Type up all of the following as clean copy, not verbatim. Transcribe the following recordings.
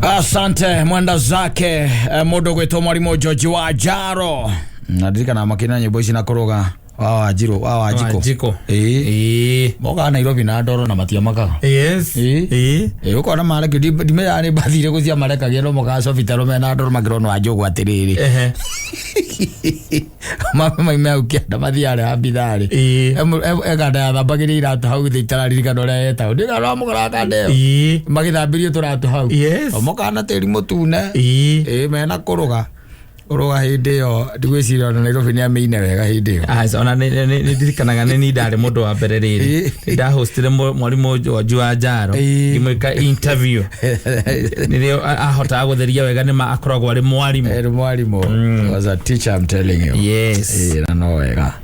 Asante mwenda zake mundu gwitwo mwarimu George wa Jaro na ndirikana makina nyimbo ici na kuruga wa Wanjiru wa Wanjiko. Wanjiko. Ĩĩ. Ĩĩ. Mokaga Nairobi na ndoro na matiamakaga. Yes. Ĩĩ. Ĩĩ. Ĩĩ, ũkona marekio ndimenyaga nĩ mbathi irĩkũ cia marekagia no mokaga Sofitel mena ndoro makĩrwo wa Njogu atĩrĩrĩ. Ehe. Maime hau kĩanda mathiarĩ habitharĩ. Ĩĩ. Ekanda yathambagĩria iratũ hau thĩ itararirikana ũrĩa etagwo. Ndiũĩ kana wamũkora kanda ĩyo. Ĩĩ. Magĩthambĩrio tũratũ hau. Yes. O mokaga na tĩri mũtune. Ĩĩ. Ĩĩ, mena kũrũga. Kũrũga hĩndĩ ĩyo ndigwĩciria ona Nairobi nĩ amĩine wega hĩndĩ ĩyo. Aca, ona nĩ ndirikanaga nĩ niĩ ndarĩ mũndũ wa mbere rĩrĩ. Ĩĩ. Ndahostire mwarimũ George wa Njaro Ĩĩ. ngĩmwĩka interview nĩrĩo ahotaga gũtheria wega nĩ ma akoragwo arĩ mwarimũ. Ĩĩ, mwarimũ was a teacher, I'm telling you. Yes. Ĩĩ, na no wega.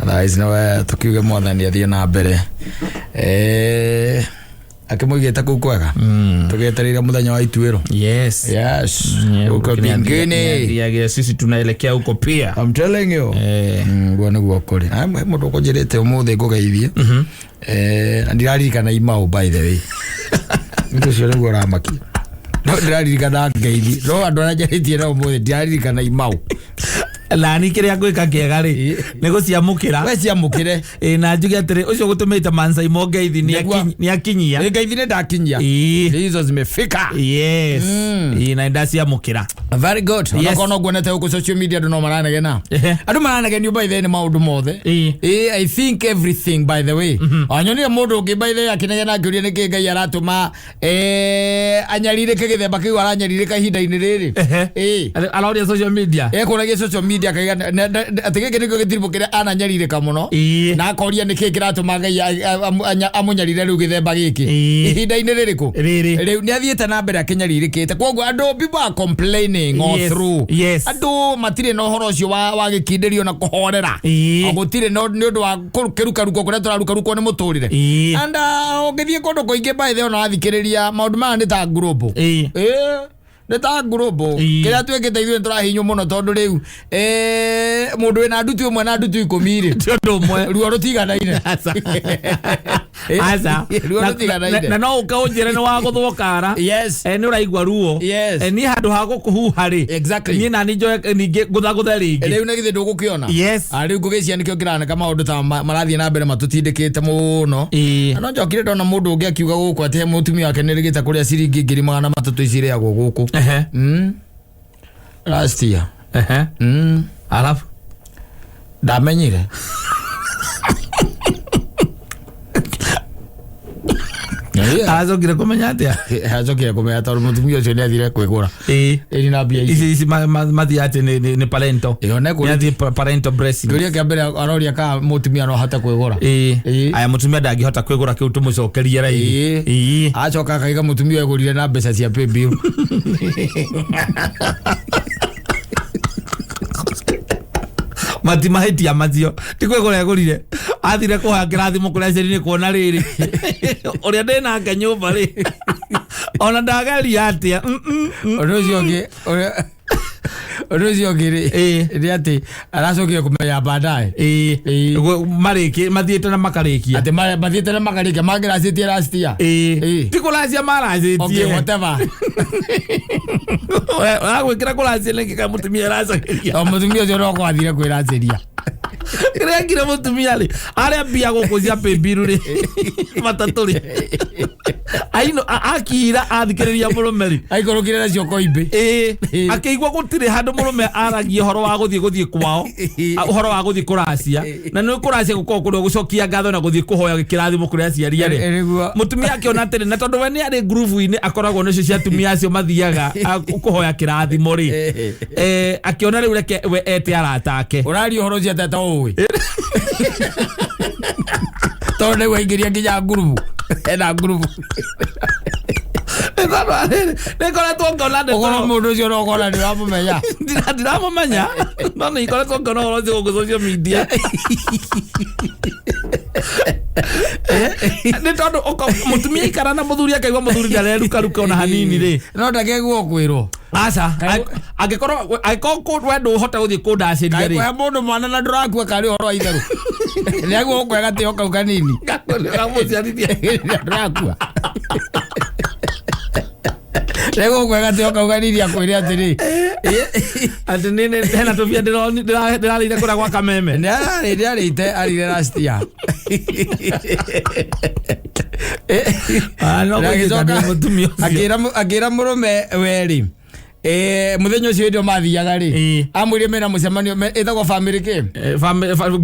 Otherwise no we tukiuge mwathani athiĩ na mbere. Akĩmũigĩte kũu kwega. Tũgĩetereire mũthenya wa ituĩro. Yes. Yes. Yeah, Huko mbinguni. nĩathiaga, sisi tunaelekea huko pia. I'm telling you. Eh. Guo nĩguo kũrĩ. Na he mũndũ ũkũnjĩrĩte ũmũthĩ ngũgeithie. Na ndiraririkana imau by the way. Ũndũ ũcio nĩguo ũramakia. No ndĩraririkana ngeithi. No andũ arĩa njarĩtie nao ũmũthĩ ndiraririkana imau. Nani kĩrĩa ngwĩka kĩega rĩ nĩ gũciamũkĩra. We ciamũkĩre. Ĩ, na njuge atĩrĩ ũcio gũtũmĩte Mansaimo ngeithi nĩ Nĩguo. nĩ akinyia. Ĩ, ngeithi nĩ ndakinyia. Ĩ. Hizo zimefika. Yes. Ĩ, na nĩndaciamũkĩra. Very good. Yes. Onakorwo no nguonete gũkũ social media andũ no maranegena. Ehe. Andũ maranegenio by the way nĩ maũndũ mothe. Ĩ. Ĩ, I think everything by the way. Anyonire mũndũ ũngĩ by the way akĩnegena akĩũria nĩkĩ Ngai aratũma anyarirĩke gĩthemba kĩu aranyarirĩka ihinda-inĩ rĩrĩ. Ehe. Ĩ. Aroria social media. Ekũragia social media akaiga atĩ gĩkĩ nĩkĩo gĩtiribũ kĩrĩa ananyarirĩka mũno. Ĩ. Na akoria nĩkĩ kĩratũma Ngai amũnyarire rĩu gĩthemba gĩkĩ. Ĩ. Ihinda-inĩ rĩrĩkũ? Rĩrĩ. Rĩu nĩ athiĩte na mbere akĩnyarirĩkĩte koguo andũ people are complaining all Yes, through. yes. Andũ matirĩ na ũhoro ũcio wa gĩkindĩrio na kũhorera. Ĩ. O gũtirĩ no nĩ ũndũ wa kĩrukaruko kũrĩa tũrarukarukwo nĩ mũtũrĩre. Ĩ. And ũngĩthiĩ kũndũ kũingĩ by the way ona wathikĩrĩria maũndũ maya nĩ ta global. Ĩ. Ĩ, nĩ ta global. Ĩ. Kĩrĩa twĩkĩte ithuĩ nĩ tũrahinywo mũno tondũ rĩu mũndũ wĩna ndutu ĩmwe na ndutu 10 rĩ Ti ũndũ ũmwe. ruo rũtiganaine. Aca. Aca. Ruo Na- rũtiganaine. na no ũke ũnjĩre nĩ wagũthwo kara. Yes. Nĩ ũraigua ruo. Yes. Niĩ handũ ha gũkũhuha rĩ. Exactly. Niĩ nani njoe ningĩ ngũthagũthe rĩngĩ. Rĩu nĩ githĩ ndũgũkĩona. Yes. Ah, rĩu ngũgĩcia nĩkĩo kĩraneka maũndũ ta marathiĩ na mbere matũtindĩkĩte mũno. Ĩ. Na no njokire ndona mũndũ ũngĩ akiuga gũkũ atĩ he mũtumia wake nĩ rĩgĩte kũrĩa ciringi 300,000 ici irĩagwo gũkũ. Ehe. Last year. Ehe. Alafu Ndamenyire. Aracokire kũmenya atĩa? Acokire kũmenya tondũ mũtumia ũcio nĩ athire kwĩgũra. Ĩ. Ĩri na mbia ici. Ici ici mathiĩ atĩ nĩ parento. Ĩyo nĩ kũrĩ- Nĩ athiĩ parental blessing. Kĩũria kĩa mbere aroria kana mũtumia no ahote kwĩgũra. Ĩ. Ĩ. Aya mũtumia ndangĩhota kwĩgũra kĩu tũmũcokerie raithi. Ĩ. Ĩ. Acoka akaiga mũtumia egũrire na mbeca cia paybill. Matimahĩtia macio ti kwĩgũra egũrire athire kũhoya kĩrathimo kũrĩa aciari nĩ kuona rĩrĩ ũrĩa ndĩ nake nyũmba rĩ ona ndageria atĩa. Ũndũ ũcio ũngĩ ũndũ ũcio ũngĩ rĩ Ĩ. nĩ atĩ aracokire kũmenya baadaye. Ĩ. Ĩ. Marĩki mathiĩte na makarĩkia. Atĩ mathiĩte na makarĩkia mangĩracĩtie last year. Ĩ. Ĩ. Ti kũracia Okay, maracĩtie. whatever. Agwĩkĩra kũracia nĩkĩ ka mũtumia aracagĩria. O mũtumia ũcio no kwathire kwĩracĩria. Kĩrĩa ngire mũtumia rĩ arĩa mbia gũkũ cia paybill rĩ matatũ rĩ aino akira athikĩrĩria mũrũme rĩ. Aikũrũkire nacio koimbĩ. Ĩ. Ĩ. Akĩigua gũtirĩ handũ mũrũme aragia ũhoro wa gũthiĩ kwao ũhoro wa gũthiĩ kũracia na nĩ kũracia gũkorwo kũrĩa gũcokia ngatho na gũthiĩ kũhoya kĩrathimo kũrĩ aciari rĩ. Nĩguo. Mũtumia akĩona atĩrĩ na tondũ we nĩ arĩ ngurubu-inĩ akoragwo nĩcio cia atumia acio mathiaga kũhoya kĩrathimo rĩ. Akĩona rĩu reke we ete arata ake. Ũraria ũhoro ũcio atĩa to ũĩ. Tondũ nĩguo aingĩria nginya ngurubu. Ena ngurubu. Nĩkoretwo ngona ndeto. Ũkorwo mũndũ ũcio no ũkona nĩ ũramũmenya. Ndiramũmenya no nĩ ikoretwo ngona ũhoro ũcio gũkũ social media nĩ tondũ mũtumia aikara na mũthuri akaigua mũthuri ndarerukaruka ona hanini rĩ. No ndakeguo kwĩrwo. Aca angĩkorwo we ndũhota gũthiĩ kũndacĩria rĩ. Kaĩ mũndũ mwana na ndũrakua karĩ ũhoro wa itherũ. Nĩaguo ũkũhe gatĩo kau kanini. Kamũciarithia. Ndũrakua. Rĩgũkwega atĩ ũkauga riri akwĩre atĩrĩ Atĩ nĩ hena tũbia ndĩrarĩire kũrĩa gwa kameme. Nĩarĩte arire last year. Ah, no Na kũnyita agĩcoka nĩ mũtumia ũcio. Akĩra mũrũme werĩ mũthenya ũcio hĩndĩ ĩyo mathiaga rĩ, Ĩĩ. amwĩrire mena mũcemanio ĩtagwo family kĩ.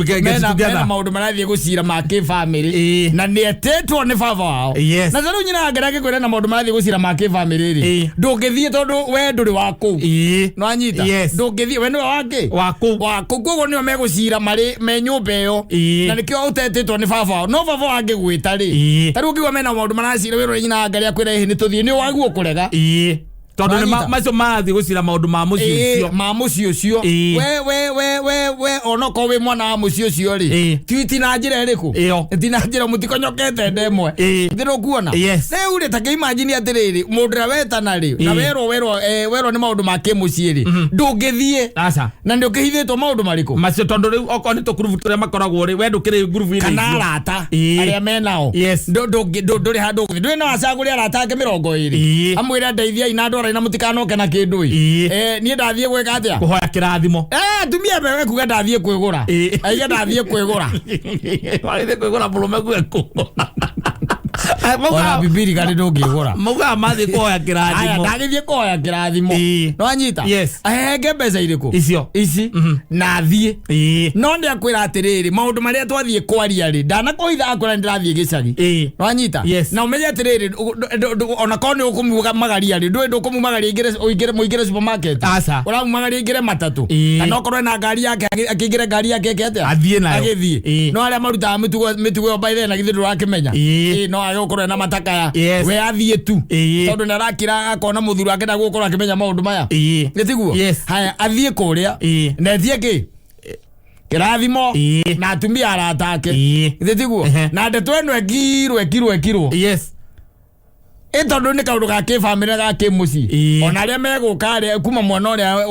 Get Mena together. mena maũndũ marathiĩ gũcira ma kĩbamĩrĩ Ĩĩ. na nĩ etĩtwo nĩ baba wao. Yes. Na tarĩu nyina wake akĩkwĩra na maũndũ marathiĩ gũcira ma kĩbamĩrĩ rĩ, Ĩĩ. ndũngĩthiĩ tondũ we ndũrĩ wa kũu. Ĩĩ. Nĩwanyita? Yes. Ndũngĩthiĩ, we nĩwe wakĩ Wa kũu. wa kũu, koguo nĩo megũcira marĩ me nyũmba ĩyo. Ĩĩ. Na nĩkĩo ũtetĩtwo nĩ baba wao, no baba wao angĩgwĩta rĩ, Ĩĩ. tarĩu ũngiuga mena maũndũ maracira wĩrore nyina wake akwĩra ĩhĩ nĩ tũthiĩ, nĩ waguo kũrega. Ĩĩ. Tondũ nĩ Wanyita? macio marathiĩ gũcira maũndũ ma mũciĩ Ĩĩ, ũcio. ma mũciĩ ũcio. Ĩĩ. We we onokorwo wĩ mwana wa mũciĩ ũcio rĩ, Ĩĩ. ti na njĩra ĩrĩkũ? Ĩyo. Ti na njĩra mũtikonyokete ndemwe. Ĩĩ. Ndĩrũkuona? Yes. Rĩu rĩ, ta kĩimagine atĩrĩrĩ, mũndũ ũrĩa wetana rĩ, na Ĩĩ. werwo nĩ maũndũ ma kĩmũciĩ rĩ, ndũngĩthiĩ. Aca. Na nĩ ũkĩhithĩtwo maũndũ marĩkũ? Macio tondũ rĩu okorwo nĩ tũkurubu tũrĩa makoragwo rĩ, we ndũkĩrĩ ngurubu-inĩ Kana icio. arata Ĩĩ. arĩa menao. Yes. Ndũrĩ handũ ũgũthiĩ, ndũrĩ na wacagũre arata ake 20. Ĩĩ. Amwĩre ndeithiai na andũ arĩa na mũtikanoke na kĩndũ ĩ. Ĩĩ. Niĩ ndathiĩ gwĩka atĩa? Kũhoya kĩrathimo. Atumia mewe kuga ndathiĩ kwĩgũra. Ĩĩ. Aiga ndathiĩ kwĩgũra. Wagĩrĩire kwĩgũra mũrũme gwekũ. Ona bibiri karĩ ndũngĩgũra. Maugaga mathiĩ kũhoya Aya, kĩrathimo. ndagĩthiĩ kũhoya kĩrathimo. Ĩĩ. Nĩwanyita? Yes. Ahenge mbeca irĩkũ? Icio. Ici. Na athiĩ. Ĩĩ. No nĩ akwĩra atĩrĩrĩ, maũndũ marĩa twathiĩ kwaria rĩ, ndanakũhitha akwĩra nĩndĩrathiĩ gĩcagi. Ĩĩ. Nĩwanyita? Yes. Na ũmenye atĩrĩrĩ, ona korwo nĩ ũkũmumagaria rĩ, ndũĩ ndũkũmumagaria ũingĩre mũingĩre supermarket. Aca. Ũramumagaria aingĩre matatũ. Ĩĩ. Kana okorwo ena ngari yake akĩingĩre ngari yake eke atĩa? Athiĩ nayo. Agĩthiĩ. Ĩĩ. No arĩa marutaga mĩtugo ĩyo by then na githĩ ndũrakĩmenya. Ĩĩ. Ĩĩ, no age gũkorwo ena matakaya. Yes. We athiĩ tu. Ĩĩ. Tondũ nĩarakira akona mũthuri wake ndagũkorwo akĩmenya maũndũ maya. Ĩĩ. Nĩ tiguo? Yes. Haya, athiĩ kũrĩa. Ĩĩ. Na etie kĩ? Kĩrathimo. Ĩĩ. Na atumia arata ake. Ĩĩ. Githĩ tiguo? Ehe. Na ndeto ĩno ĩkirwo ĩkirwo ĩkirwo. Yes. Ĩ tondũ nĩ kaũndũ ga kĩbamĩrĩ ga kĩmũciĩ. Ĩĩ. Ona arĩa megũka arĩa kuma mwena ũrĩa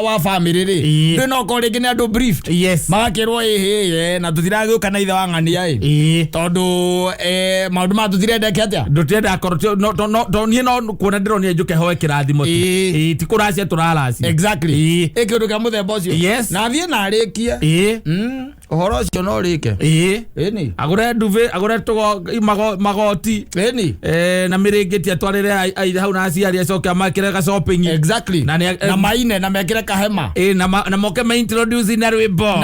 wa bamĩrĩ rĩ, Ĩĩ. ndũĩ no okorwo rĩngĩ nĩ andũ briefed. Yes. Magakĩrwo ĩhĩ na tũtiragĩũka na ithe wa ng'ania ĩ. Ĩĩ. Tondũ maũndũ maya tũtirendeke atĩa? Ndũtirenda korwo niĩ no kuona ndĩronire njũke hoe kĩrathimo tu. Ĩĩ. Ĩĩ, ti kũracia tũraracia. Exactly. Ĩĩ. Ĩ kĩũndũ kĩa mũthemba ũcio. Yes. Na athiĩ na arĩkie. Ĩĩ. Ũhoro ũcio no ũrĩke. Ĩĩ. Ĩni. Agũre ndube, agũre magoti. Ĩni. Na mĩrĩngĩti atwarĩre aithe hau na aciari acoke amakĩre ga shopping. Exactly. Na Na maine na mekĩre kahema. Ĩĩ, na moke ma introduce na rwĩmbo.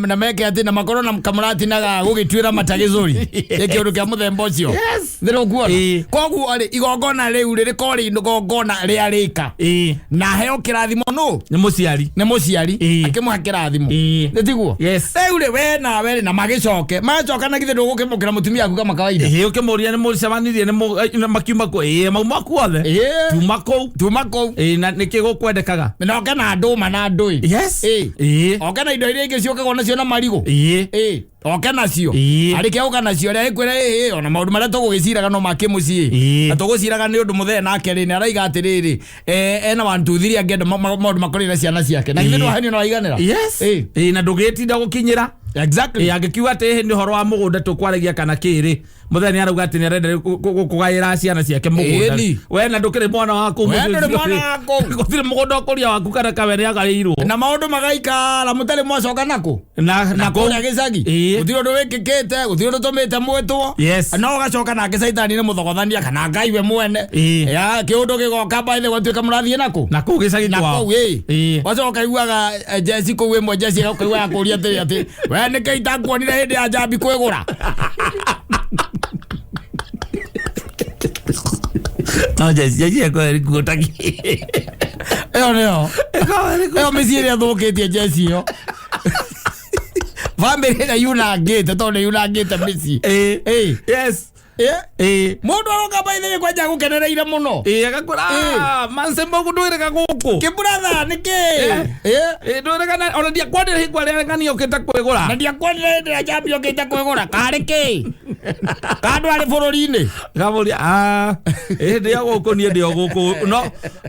Na meke atĩ na makorwo na kamũratina ga gũgĩtuĩra mata gĩthũri. Ĩ kĩũndũ kĩa mũthemba ũcio. Yes. Thĩrĩ ũkuona. Ĩĩ. Koguo rĩ, igongona rĩu rĩ rĩkorwo rĩ igongona rĩa rĩka. Ĩĩ. Na heo kĩrathimo nũ? Nĩ mũciari. Nĩ mũciari. Ĩĩ. Akĩmũhe kĩrathimo. Ĩĩ. Nĩ tiguo? Yes. Rĩu rĩ, we nawe rĩ, na magĩcoke. Macoka na githĩ ndũgũkĩmũkĩra mũtumia waku kama kawaida. Ĩĩ, ũkĩmũria nĩ mũcemanirie nĩ makiuma kũ? Ĩĩ, mauma kuothe. Ĩĩ. Tuma kũu. Tuma kũu. Ĩĩ, na nĩkĩ gũkwendekaga? Na oke na ndũma na ndũĩ. Yes. Ĩĩ. Ĩĩ. Oke na indo iria ingĩ ciũkagwo nacio na marigũ. Ĩĩ. Ĩĩ. Oke nacio. Ĩĩ. Arĩkia gũka nacio rĩ, agĩkwĩra ĩĩ, ona maũndũ marĩa tũgũgĩciraga no ma kĩmũciĩ. Ĩĩ. Na tũgũciraga nĩ ũndũ mũthee nake rĩ, nĩ araiga atĩrĩrĩ, ena 1 2 3 angĩenda maũndũ makorire ciana ciake. Na githĩ Ĩĩ. ndwahenio na waiganĩra? Yes. Ĩĩ. Ĩĩ, na ndũgĩtinda gũkinyĩra. Exactly. Ĩĩ, angĩkiuga atĩ ĩhĩ nĩ ũhoro wa mũgũnda tũkwaragia kana kĩrĩ, mũthee nĩ arauga atĩ nĩ arenda kũgaĩra ciana ciake mũgũnda. Ĩni. We na ndũkĩrĩ mwana wa kũu We mũciĩ ndũrĩ ũcio mwana rĩ. wa kũu. Gũtirĩ mũgũnda ũkũria waku kana kawe nĩ agaĩirwo. Na maũndũ magaikara mũtarĩ mwacoka nakũ? Na kũu. Kũrĩa gĩcagi. Ĩĩ. Gũtirĩ ũndũ wĩkĩkĩte, gũtirĩ ũndũ tũmĩte mwĩtwo. Yes. No ũgacoka nake caitani nĩ mũthogothania kana Ngai we mwene. Ĩĩ. Ya kĩũndũ gĩgoka by the way gwatuĩka mũrathiĩ nakũ? Na kũu gĩcagi Na kwao. kũu ĩĩ. Ĩĩ. Wacoka iguaga jeci kũu ĩmwe jeci ĩgakũigua yakũria atĩrĩ atĩ we nĩkĩ itakuonire hĩndĩ ya njambi kwĩgũra. No jeci ĩkorwo ĩrĩ kuo ta kĩ. Ĩyo nĩyo. Ĩkorwo ĩrĩ kuo. Ĩyo mĩciĩ ĩrĩa ĩthũkĩtie jeci ĩyo. Bamĩrĩ ĩrĩa yunangĩte tondũ nĩ yunangĩte mĩciĩ. Ĩĩ. Ĩĩ. Yes. Ĩĩ. Ĩĩ. Mũndũ aroka by the way kwanja gũkenereire mũno. Ĩĩ, agakwĩra, "Ah, Mansembo ndwĩrĩga gũkũ." Kĩburatha nĩkĩ? Ĩĩ. Ĩĩ. Ĩĩ, ndwĩrĩga ona ndiakwonire hingo ĩrĩa ng'ania ũkĩte kwĩgũra. Na ndiakuonire hĩndĩ ĩrĩa njambi ũkĩte kwĩgũra. Karĩ kĩ? Ka ndwarĩ bũrũri-inĩ? Kamũria, "Ah, ĩĩ, ndĩ o gũkũ niĩ ndĩ o gũkũ." No,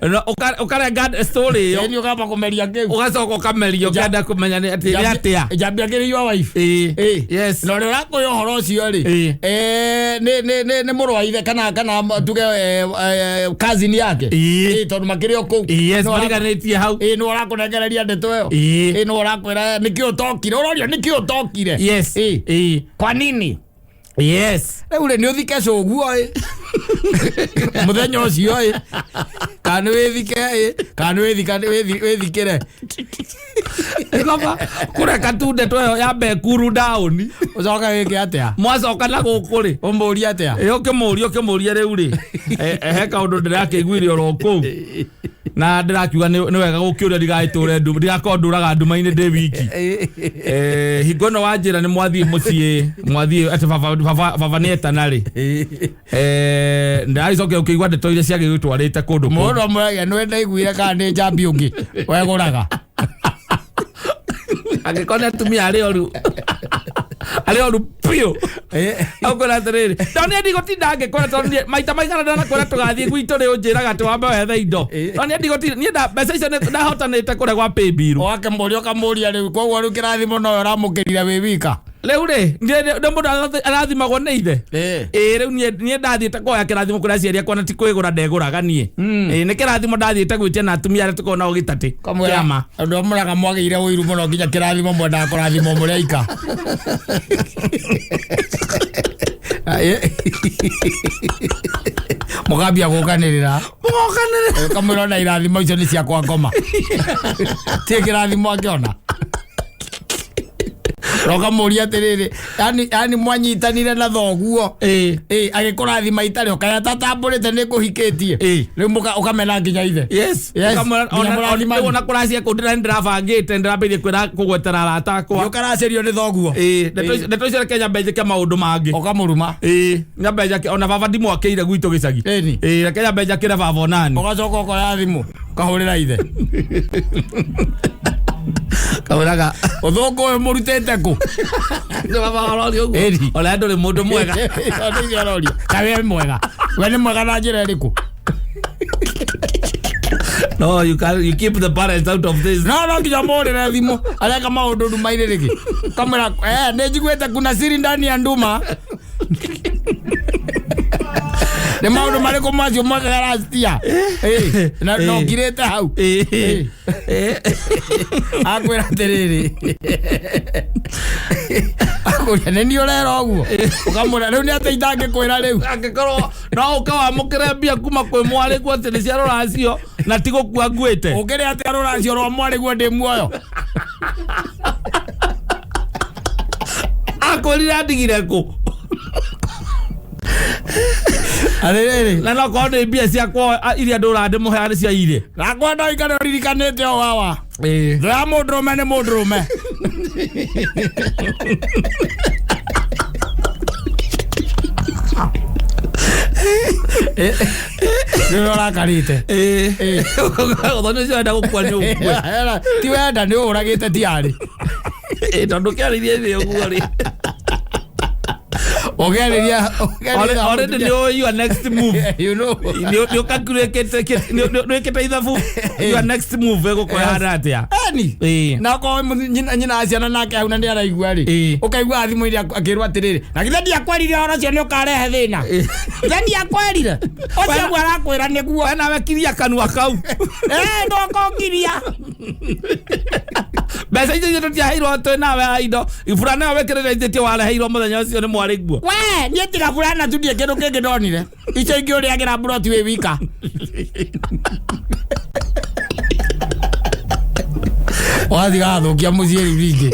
no, ũkarenga story ĩyo. Ĩni ũkamba kũmeria kĩu. Ũgacoka ũkameria ũkĩenda kũmenya nĩ atĩ nĩ atĩa. Njambi akĩrĩ your wife. Ĩĩ. Ĩĩ. Yes. Na ũrĩa ũrakũhe ũhoro ũcio rĩ, Ĩĩ. nĩ Nĩ mũrũ wa ithe kana tuge cousin yake. Ĩĩ. Ĩĩ, tondũ makĩrĩ o kũu. Yes, Nĩ mariganĩtie hau. Ĩĩ, nĩ ũrakũnengereria ndeto ĩyo. Ĩĩ. Ĩĩ, nĩ ũrakwĩra nĩkĩ ũtokire, ũrorio nĩkĩ ũtokire. Yes. Ĩĩ. Ĩĩ. Kwa nini? Yes. Rĩu rĩ, nĩ ũthike cũguo ĩ mũthenya ũcio ĩ, kana nĩ wĩthike ĩ, kana nĩ wĩthikĩre. Kaba kũreka tu ndeto ĩyo yambe cool down. Ũcoke wĩke atĩa? Mwacoka na gũkũ rĩ, Ũmũrie atĩa? ĩ ũkĩmũria rĩu rĩ, he kaũndũ ndĩrakĩiguire oro kũu na ndĩrakiuga nĩ wega gũkĩũria ndigagĩtũre nduma, ndigakorwo ndũraga nduma-inĩ ndĩ wiki. Hingo ĩno wanjĩra nĩ mwathiĩ mũciĩ, mwathiĩ atĩ baba nĩ etana rĩ, ndĩragĩcokera ũkĩigua ndeto iria ciagĩgũtwarĩte kũndũ kũngĩ. Mũndũ amũragia nĩ ndaiguire kana nĩ njambi ũngĩ wegũraga. Angĩkorwo nĩ atumia arĩ oru, arĩ oru biũ, akwĩra atĩrĩrĩ, no niĩ ndigũtinda ngĩkwĩra tondũ niĩ maita maigana ndanakwĩra tũgathiĩ gwitũ rĩ, ũnjĩraga atĩ wambe wethe indo, no niĩ ndigũtinda niĩ mbeca icio ndahotanĩte kũrĩa gwa pay bill. Ũgakĩmũria ũkamũria rĩu koguo rĩu kĩrathimo nowe ũramũkĩrire wĩ wika. Rĩu rĩ, nĩ mũndũ arathimagwo nĩ ithe. Ĩĩ, rĩu niĩ ndathiĩte kuoya kĩrathimo kũrĩ aciari akwa na ti kwĩgũra ndegũraga niĩ. Ĩĩ, nĩ kĩrathimo ndathiĩte gwĩtia na atumia arĩa tũkoragwo nao gĩtatĩ Kamwĩra kĩama. Andũ amũraga mwagĩire ũiru mũno nginya kĩrathimo mwendaga kũrathimwo mũrĩ aika. Mũkambia gũkanĩrĩra. Mũgokanĩrĩra. Kamwĩra ona irathimo icio nĩ ciakwa ngoma, ti kĩrathimo angĩona. Rokamũria atĩrĩrĩ, yani mwanyitanire na thoguo, Ĩĩ. ĩ agĩkũrathima itarĩ ũkaya tatambũrĩte nĩ kũhikĩtie. Ĩĩ. Rĩu ũkamena nginya ithe. Yes. Yes. Ũkamwĩra, Nginya mũrathimani. rĩu ona kũracia kũu ndĩrabangĩte, ndĩrambĩrĩirie kwĩra kũgwetera arata akwa. Ũkaracerio nĩ thoguo. Ĩĩ, ndeto icio reke nyambe njĩke maũndũ mangĩ. Ũkamũruma. Ĩĩ, nyambe njake ona baba ndimwakĩire gwitũ gĩcagi. Ĩni. Ĩĩ, reke nyambe njakĩre baba onani. Ũgacoka ũkoya thimũ ũkahũrĩra ithe. Kamwĩraga ũthũngũ ũyũ mũrutĩte kũ? Nĩ baba ũroria ũguo. Ĩni. Ona ndũrĩ mũndũ mwega. Nĩcio aroria ka we mwega, we nĩ mwega na njĩra ĩrĩkũ? No, you can you keep the parents out of this. No nginya mũhũrĩre thimũ areka maũndũ nduma-inĩ rĩngĩ, kamwĩra nĩ njiguĩte kuna siri ndani ya nduma, nĩ maũndũ marĩkũ macio mwekaga last year? Na no ngirĩte hau. Ĩĩ. Akwĩra atĩrĩrĩ, akũria nĩ niĩ ũrera ũguo, ũkamwĩra rĩu nĩ atĩ itangĩkwĩra rĩu. Angĩkorwo no ũke wamũkĩre mbia kuma kwĩ mwarĩ guo atĩ nĩ cia rũracio na ti gũkua nguĩte. Ũkĩrĩ atĩa rũracio rwa mwarĩ guo ndĩ muoyo? Akwĩrire andigire kũ? Atĩrĩrĩ, Na no korwo nĩ mbia ciakwa iria ndũraga ndĩmũheaga nĩ cia irĩ. Nakwa no ikare ũririkanĩte o wawa. Ĩĩ. Thũ ya mũndũrũme nĩ mũndũrũme. Nĩ ũrakarĩte. Ĩĩ. Ũthoni ũcio wenda gũkua nĩ ũkue. Ti wenda nĩ ũragĩte ti arĩ. Ĩĩ, tondũ kĩarĩirie thĩ ũguo rĩ. Ũkĩarĩria. Already nĩ ũĩ your next move. You know. Nĩ ũkalculate ithabu, your next move ĩgũkorwo ĩhana atĩa. Eni. Ĩĩ. Na okorwo nyina wa ciana nake hau na nĩ araigua rĩ, Ĩĩ. ũkaigua thimũ-inĩ akĩrwo atĩrĩrĩ, na githĩ ndiakwerire ũhoro ũcio nĩ ũkarehe thĩna? Githĩ ndiakwerire ũcio ũguo arakwĩra nĩguo? We nawe kiria kanua kau. Ndũkũngiria. Mbeca icio ithuĩ tũtiaheirwo twĩ nawe a indo burana ĩyo wĩkĩrĩte itĩtio wareheirwo mũthenya ũcio nĩ mwarĩ guo. We niĩ tiga burana tu ndirĩ kĩndũ kĩngĩ ndonire, icio ingĩ ũrĩagĩra mburoti wĩ wika. Wathiĩ gathũkia mũciĩ rĩu rĩngĩ.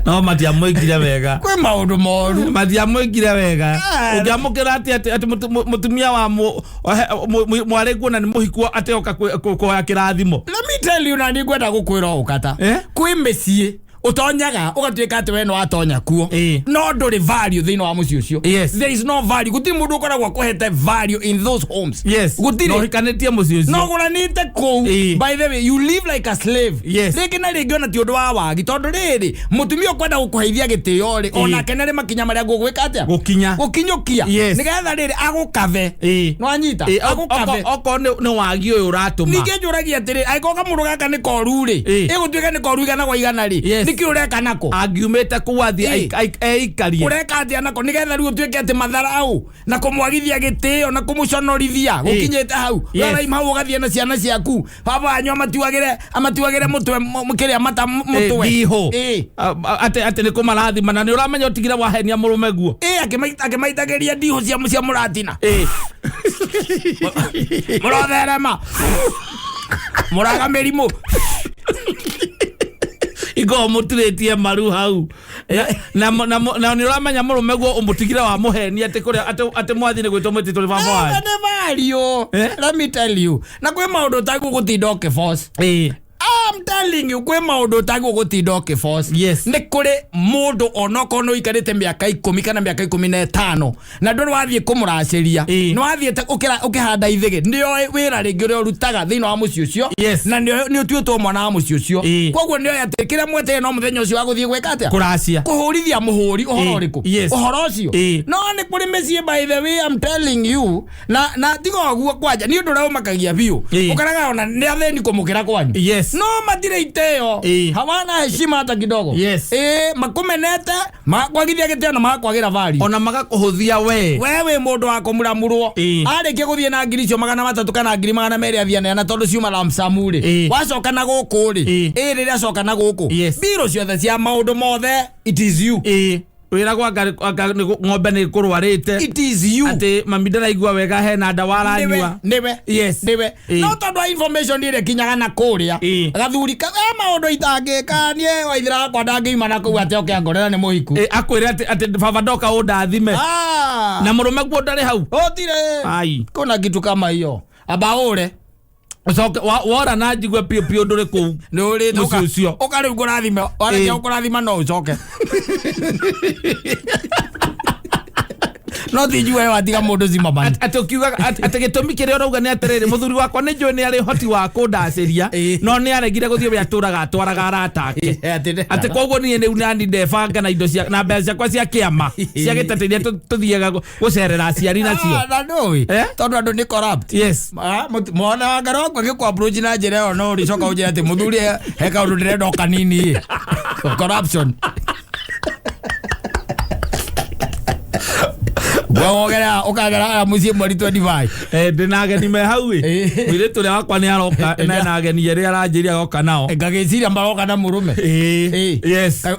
No matiamwĩkire wega. Kwĩ maũndũ moru. Matiamwĩkire wega. Ũngĩamũkĩra atĩ mũtumia wa mwarĩ guo na nĩ mũhiku atĩ oka kũhoya kĩrathimo. Let me tell you, na nĩ ngwenda gũkwĩra ũũ kata, Eh? kwĩ mĩciĩ ũtonyaga ũgatuĩka atĩ we nĩ watonya kuo, Ĩĩ. no ndũrĩ value thĩinĩ wa mũciĩ ũcio. Yes. There is no value, gũtirĩ mũndũ ũkoragwo akũhete value in those homes. Yes. Gũtirĩ. Na ũhikanĩtie mũciĩ ũcio. No ũgũranĩte kũu. Ĩĩ. By the way, you live like a slave. Yes. Rĩngĩ na rĩngĩ ona ti ũndũ wa wagi, tondũ rĩrĩ mũtumia ũkwenda gũkũheithia gĩtĩo rĩ, onake nĩ arĩ makinya marĩa ngũgwĩka atĩa. Gũkinya. Gũkinyũkia. Yes. Nĩgetha rĩrĩ agũkathe. Ĩĩ. Nĩwanyita? Ĩĩ, Agũkathe. okorwo nĩ wagi ũyũ ũratũma. Ningĩ njũragia atĩrĩ, angĩkorwo kamũndũ gaka nĩ koru rĩ, Ĩĩ. ĩgũtuĩka nĩ koru igana kwa igana rĩ, Yes. Nĩkĩ ũreka nako? Angiumĩte kũu athiĩ eikarie. Ũreka atĩa nako nĩgetha rĩu ũtuĩke atĩ matharau na kũmwagithia gĩtĩo na kũmũconorithia gũkinyĩte hau? Ũraima hau ũgathiĩ na ciana ciaku, baba wanyu amatuagĩre mũtwe kĩrĩa mata mũtwe. Ndihũ. Atĩ nĩ kũmarathima na nĩ ũramenya ũtigire wahenia mũrũme guo. Ĩ, akĩmaitagĩria ndihũ cia mũratina. Mũrotherema, mũraga mĩrimũ. Ikorwo mũturĩtie maru hau na nĩ ũramenya mũrũme guo ũmũtigire wa mũhenia atĩ kũrĩa atĩ mwathi nĩ gwĩtwo mwĩtĩtwo nĩ baba wanyu. Nĩ value. Let me tell you, na kwĩ maũndũ ũtagwo gũtinda ũkĩforce. I'm telling you, kwĩ maũndũ ũtagwo gũtinda ũkĩforce. Nĩ kũrĩ mũndũ onokorwo nĩ ũikarĩte mĩaka 10 kana mĩaka 15 na ndũrĩ wathiĩ kũmũracĩria, nĩ wathiĩte ũkĩhanda ithĩgĩ, nĩoĩ wĩra rĩngĩ ũrĩa ũrutaga thĩinĩ wa mũciĩ ũcio, na nĩ ũtuĩtwo mwana wa mũciĩ ũcio. Koguo nĩoĩ atĩ kĩrĩa mweteire no mũthenya ũcio wa gũthiĩ gwĩka atĩa? Kũracia. Kũhũrithia mũhũri ũhoro ũrĩkũ? Ũhoro ũcio. No nĩ kũrĩ mĩciĩ, by the way, I'm telling you, na tiga ũguo kwanja nĩ ũndũ ũrĩa ũmakagia biũ, ũkoraga ona nĩ athĩni kũmũkĩra kwanyu, no matirĩ itĩo, hawana heshima hata kidogo. Makũmenete, makwagithia gĩtĩo na magakwagĩra value. Ona magakũhũthia we. We wĩ mũndũ wa kũmuramurwo. Arĩkia gũthiĩ na ngiri icio 300 kana ngiri 200 athiĩ aneana tondũ ciuma lump sum rĩ, wacoka na gũkũ rĩ, rĩrĩa acoka na gũkũ, mbirũ ciothe cia maũndũ mothe, it is you. Wĩra gwa ng'ombe nĩ kũrwarĩte. It is you. Atĩ mami ndaraigua wega, hena ndawa aranyua. Nĩwe. Nĩwe. No tondũ wa information ĩrĩa ĩkinyaga na kũrĩa, gathuri ka maũndũ itangĩka niĩ waithĩra wakwa ndangĩima na kũu atĩ oke angorera nĩ mũhiku. Akwĩre atĩ baba ndoka ũndathime. Na mũrũme guo ndarĩ hau. Gũtirĩ. Ai. Kuna kitu kama hiyo abaũre. Ũcoke wora na njigue piũ piũ ndũrĩ kũu. Nĩ ũrĩte. Mũciĩ ũcio. Ũka rĩu ngũrathime, warĩkia gũkũrathima no ũcoke. No ti njue watiga mũndũ cima mani. Atĩ ũkiugaga atĩ gĩtũmi kĩrĩa ũrauga nĩ atĩrĩrĩ, mũthuri wakwa nĩ njũĩ nĩ arĩ ũhoti wa kũndacĩria, no nĩ aregire gũthiĩ ũrĩa atũraga atwaraga arata ake. Atĩ Atĩ koguo niĩ rĩu nani ndebanga na indo cia na mbeca ciakwa cia kĩama cia gĩtatĩ iria tũthiaga gũcerera aciari nacio. Na ndũĩ tondũ andũ nĩ corrupt. Mwana wa ngaro wakwa gĩkũ approach na njĩra ĩyo no ũrĩcoka ũnjĩre atĩ mũthuri he kaũndũ ndĩrenda o kanini ĩ. Corruption. Wogera ũkagera mũciĩ mweri 25. Ndĩna ageni me hau ĩ. Mũirĩtu ũrĩa wakwa nĩ aroka, na ageni erĩ aranjĩria agoka nao. Ngagĩciria maroka na mũrũme.